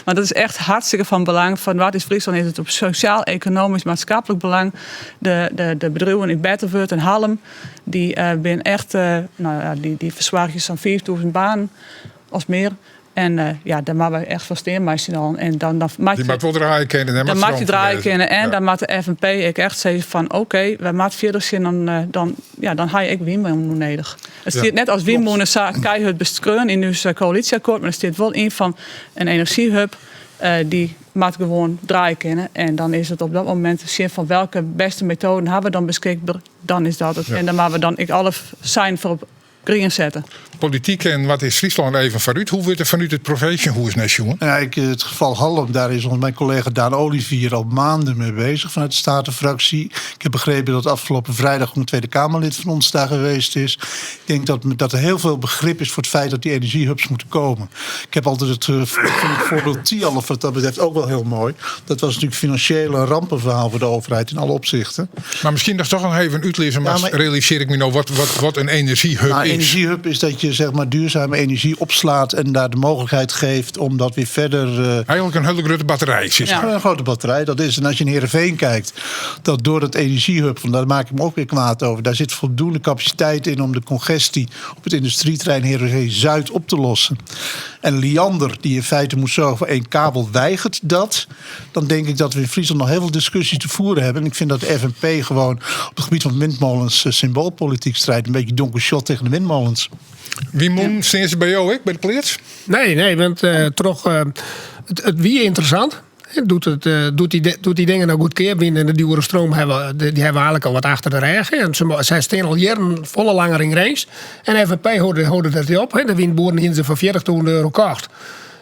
Want dat is echt hartstikke fan belang. Foar Noardeast-Fryslân is it op sosjaal, ekonomysk, maatskiplik belang. De, de, de bedriuwen yn Betterwurd en Hallum, dy binne echt, no ja, dy, dy fersoargje sa'n 5000 banen of mear. En ja, dêr moatte wy echt foar stean mei syn allen. En dan, dan moat je, moat wol draaie kinne. Dan moat je draaie kinne. En dan moat de FNP ek echt sizze fan oké, wy moatte fierder sjen dan, dan, ja, dan ha je ek wynmûnen nedich. It stiet net as wynmûne sa keihurd beskreaun yn ús koälysjeakkoart, mar der stiet wol yn fan in energiehub dy moat gewoan draaie kinne. En dan is it op dat momint sjen fan welke bêste metoaden hawwe we dan beskikber, dan is dat it. En dan moatte we dan ek alle seinen foar op grien sette. Polityk en wat is Fryslân even foarút? Hoe wurdt der fanút it provinsjehûs nei sjoen? Ja, ik, it gefal Hallum, daar is mijn collega Daan Olivier al maanden mee bezig vanuit de Statenfractie. Ik heb begrepen dat afgelopen vrijdag een Tweede Kamerlid van ons daar geweest is. Ik denk dat, dat er heel veel begrip is voor het feit dat die energiehubs moeten komen. Ik heb altijd het, eh, vind het voorbeeld Thialf wat dat betreft ook wel heel mooi. Dat was natuurlijk financieel een rampenverhaal voor de overheid in alle opzichten. Mar miskien noch toch noch even útlizze, mar, ja, maar realisearje ik my no wat, wat, wat in energiehub nou, is. Energiehub is dat je zeg maar duurzame energie opslaat en daar de mogelijkheid geeft om dat weer verder. Uh, Eigentlik in hiele grutte batterij. Ja. Een grote batterij, dat is. En als je in Heerenveen kijkt, dat door het energiehub, van daar maak ik me ook weer kwaad over, daar zit voldoende capaciteit in om de congestie op het industrieterrein Heerenveen Zuid op te lossen. En Liander, die in feite moet zorgen voor één kabel, weigert dat. Dan denk ik dat we in Friesland nog heel veel discussie te voeren hebben. En ik vind dat de FNP gewoon op het gebied van windmolens eh, symboolpolitiek strijdt. Een beetje Don Quixote tegen de windmolens. Wynmûnen, steane se by jo ek by de pleats? Nee, nee, want uh, troch, uh, it, it wie ynteressant. Doe't, it, eh, doe't, dy, doe't dy dingen no goedkeap wiene en de djoere stroom hawwe, dy hawwe we eigentlik al wat achter de rêch. En se, sy stean al jierren folle langer yn Grins. En FNP holde, holde dat op. De wynboeren hiene se foar 40.000 euro kocht.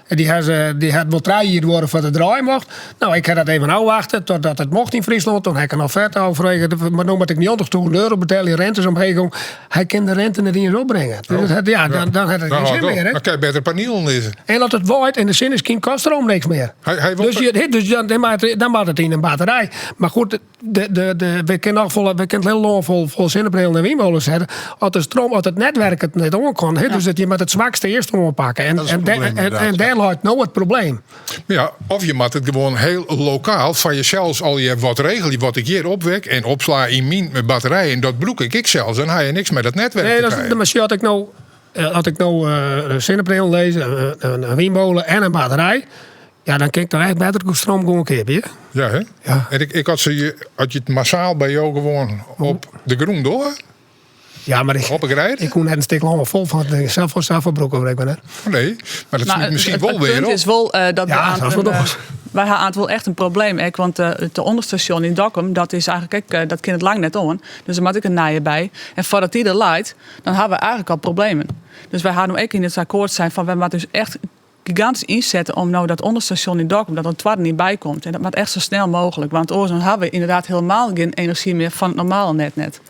Dy ha se, dy hat wol trije jier duorre foar't it draaie mocht. No, ik ha dat even ôfwachte totdat it mocht yn Fryslân. Toen ha ik in offerte ôffrege, mar no moat ik 90.000 euro betelje, rente is omheech gong. Hy kin de rente net iens opbringe. Dus het, ja, dan, dan hat it gjin sin mear. Hè? Dan kan je better panielen lizze. En as it waait en de sinne skynt, kost stroom niks mear. Hy, hy Dus, je, dus dan, dan, moat, dan moat it yn in batterij. Mar goed, de, de, de, we kinne noch folle, we kinne it hiele lân fol, fol sinnepanelen en wynmolens sette. As de stroom, as it netwerk it net oan kan, hè, dus dat je moat it swakste earst oanpakke. En, Dat is het en, probleem, en, en, inderdaad, dêr leit no it probleem. Ja, of je moat it gewoan hiel lokaal foar jesels al je wat regelje wat ik hjir opwek en opsla yn myn batterij en dat brûk ik ek sels. Dan ha je niks mei dat netwerk Nee, te dat is, krijen. mar sjoch, as ik no, as ik no sinnepanelen lis, in wynmolen en in batterij, ja, dan kin ik toch echt better stroom gewoan keapje. Ja, hè? Ja. En ik, ik had ze je, as je it massaal by jo gewoan op de grûn dogge, Ja, mar ik, op de greide? ik koe net in stik lân vol fan sels foar sels brûke, ik net. Nee, mar dat Maar smyt miskien het, wol het wer punt op. is wol dat Ja, we aan dat is wat een, anders. wy ha aanst wol echt in probleem ek, want it ûnderstasjon yn Dokkum, dat is eigentlik ek, dat kin it lang net oan. Dus der moat ek in nije by. En foardat dy der leit, dan ha we eigentlik al problemen. Dus wy ha no ek yn it akkoart sein fan wy moatte ús echt gigantysk ynsette om no dat ûnderstasjon yn Dokkum, dat der in twadde yn by komt. En dat moat echt sa snel mooglik, want oars dan ha we ynderdaad hielendal gjin enerzjy mear fan it normale net net.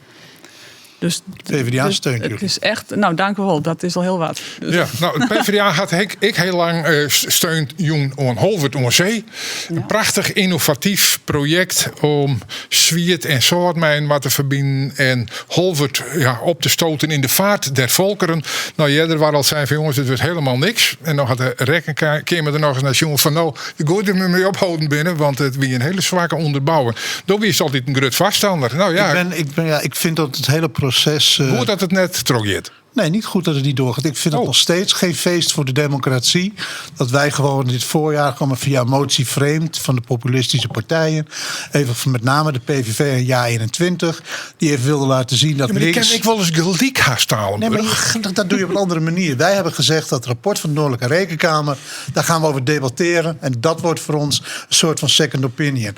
Dus PvdA dus steunt it jullie. is echt, no dank u wol, dat is al hiel wat. Dus, Ja, no, it PvdA hat ek, ek hiel lang steun jûn oan Holwert oan See. In prachtich ynnovatyf projekt om swiet en sâlt mei-inoar te ferbinen en Holwert ja, op te stoten yn de vaart der volkeren. No, earder waard al sein fan jonges, it wurdt hielendal niks. En no hat de rekkenkeamer der nochris nei sjoen fan no, goed dat we mei opholden binne, want it wie in hiele swakke ûnderbouwing. Do wiest altyd in grut foarstanner. No ja, Ik, ben, ik, ben, ja, ik vind dat het hele proces. goed dat it net trochgiet. Nee, niet goed dat het niet doorgaat. Ik vind het Oh. nog steeds geen feest voor de democratie. Dat wij gewoon dit voorjaar komen via motie vreemd van de populistische partijen. Even van met name de PVV en JA21. Die even wilden laten zien dat Ja, maar die links... ken ik wol ris gelyk ha, Nee, maar dat doe je op een andere manier. Wij hebben gezegd dat het rapport van de Noordelijke Rekenkamer... daar gaan we over debatteren. En dat wordt voor ons een soort van second opinion.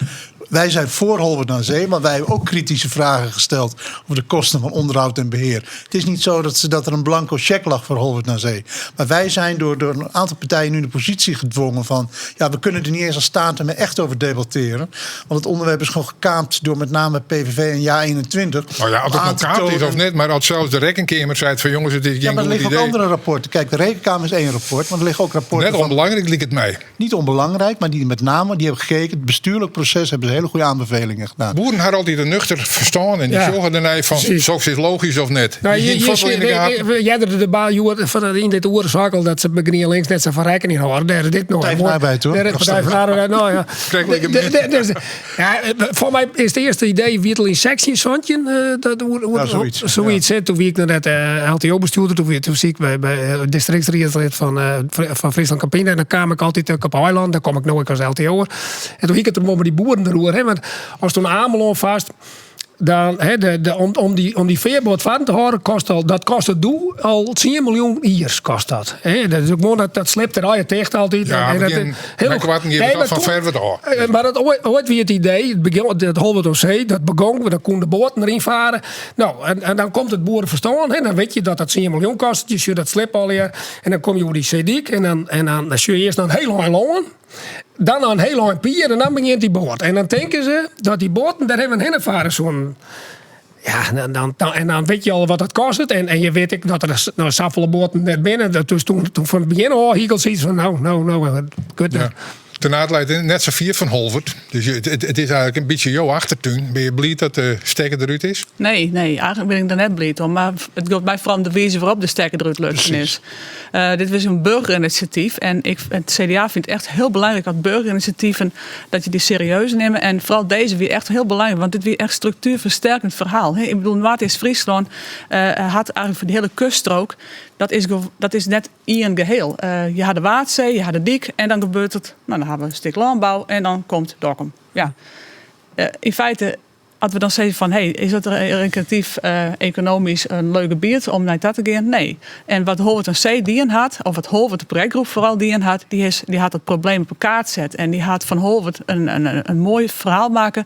Wij zijn voor Holwerd aan Zee, maar wij hebben ook kritische vragen gesteld... over de kosten van onderhoud en beheer. Het is niet zo dat er een blanco cheque lag voor Holwerd aan Zee. Maar wij zijn door een aantal partijen nu in de positie gedwongen van... ja, we kunnen er niet eens als Staten meer echt over debatteren. Want het onderwerp is gewoon gekaapt door met name PVV en JA21. Nou ja, of het Aan nou te kaapt is tonen- of net, maar als zelfs de rekkenkamer zei van jongens, het is ja, geen maar er goed liggen ook idee. andere rapporten. Kijk, de Rekenkamer is één rapport, maar er liggen ook rapporten Net van... onbelangrijk liep het mij. Niet onbelangrijk, maar die met name, die hebben gekeken. Het bestuurlijk proces hebben ze hele goede aanbevelingen gedaan. Boeren hadden altyd in nuchter ferstân en dy Ja. sjogge dernei fan Precies. soks is logysk of net. Nou, Dy je, hiene je, fuort wol yn de gaten. je, jij de baan van yn dit oerzakel dat ze bij GrienLinks net sa fan rekken hâlde. Dêr is dit noch. Partij van de Arbeid, hoor. Dêr is Partij van de Arbeid, no ja. Krekt like een Dus, ja, foar my is it earste idee wie it al yn 16 17, dat oer, Ja, zoiets. zoiets, hè. Doe wie ik nog net LTO-bestjoerder, doe zie ik by distriktsriedlid fan Friesland Campina. En dan kaam ik altyd op eilân, dêr kom ik no ek as LTO'er. En doe hie ik it der mei dy boeren deroer, hè, want ast in Amelân farst, dan, hè, de, om dy fearboat farrend te hâlden, kost al, dat kostet doe al 10 miljoen jiers kost dat. Hè, dat is ook gewoan, dat slipt der allegear ticht altyd. Ja, En maar dat, gjin- heel mei koarten gean Nee, it al mar fan toen- Ferwert ôf. Mar dat oait wie it idee, it begjin, dat Holwert oan See, dat begong, dan koene de boaten deryn faren. No, en dan komt it boereferstân, hè, dan witte je dat dat 10 miljoen kostet, je sjocht dat slip allegear, en dan komme je oer dy seedyk en dan sjoch je earst noch in hiel ein lân. Dan noch in hiel ein pier en dan begjint dy boat. En dan tinke se dat dy boaten dêr even hinne farre soenen. Ja, dan, dan, dan, en dan wit je al wat dat kostet. En je wit ek dat der no safolle boaten net binne. Dat dus toen fan it begjin ôf hie ik al sayts fan no, no, no, kut. Ja. Ternaard leit net sa fier fan Holwert. Dus it is eigentlik in bytsje jo achtertún. Binne je bliid dat de stekker derút is? Nee, nee, eigentlik bin ik der net bliid om. Mar it giet my foaral om de wize wêrop't de stekker derút lutsen is. Dit wie in boargerinisjatyf en ik, it CDA fynt it echt hiel belangryk dat boargerinisjativen dat je dy serieus nimme. En foaral dizze wie echt hiel belangryk, want dit wie echt struktuerfersterkend ferhaal. Ik bedoel, Noardeast-Fryslân hat eigentlik foar de hiele kuststrook, dat is net ien geheel. Je ha de Waadsee, je ha de dyk en dan gebeurt it, no, dan ha we in stik lânbou en dan komt Dokkum. Ja. Yn feite, as we dan sizze fan, hey, is dat rekreatyf, ekonomysk in leuk gebiet om nei ta te gean? Nee. En wat Holwert oan See dien hat, of wat Holwert de projektgroep foaral dien hat, dy hat it probleem op 'e kaart set. En dy hat fan Holwert in moai ferhaal makke.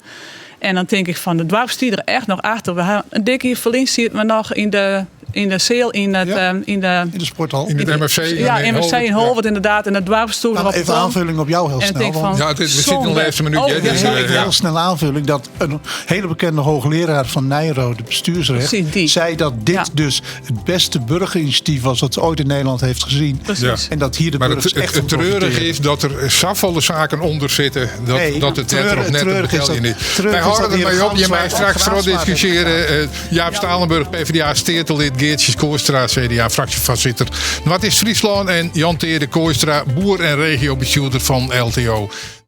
En dan tink ik fan, it doarp stiet der echt noch achter. We ha in dik jier ferlyn sieten we noch yn de yn de seal yn, het, Ja. in de, In de sporthal. In het MFC. ja, in MFC in Holwerd. Holwerd inderdaad. En het doarpsstoel Nou, op even plan. aanvulling op jou heel En ik snel. denk want- van, Ja, we zitten in de zonde. laatste minuut. Oh, hè, ja, dus, sorry. Even ja. heel snel aanvulling dat een hele bekende hoogleraar van Nijrode, bestuursrecht, Precies, die. zei dat dit Ja. dus het beste burgerinitiatief was dat ze ooit in Nederland heeft gezien. Precies. Ja. En dat hier de Maar burgers het, het, echt het van treurige profiteren. is dat er zoveel zaken onder zitten. Dat, Nee, dat het net treurig- of net een treurig is betelje dat- niet. treurig Wij is dat houden hier ermee op. Je Graansma mij straks Graansma vooral heeft discussiëren. Jaap Stalenburg, PvdA, Steertelid, Geertje Kooistra, CDA, fractievoorzitter. Wat is Friesland? En Jan Teerde Kooistra, boer en regiobestuurder van LTO.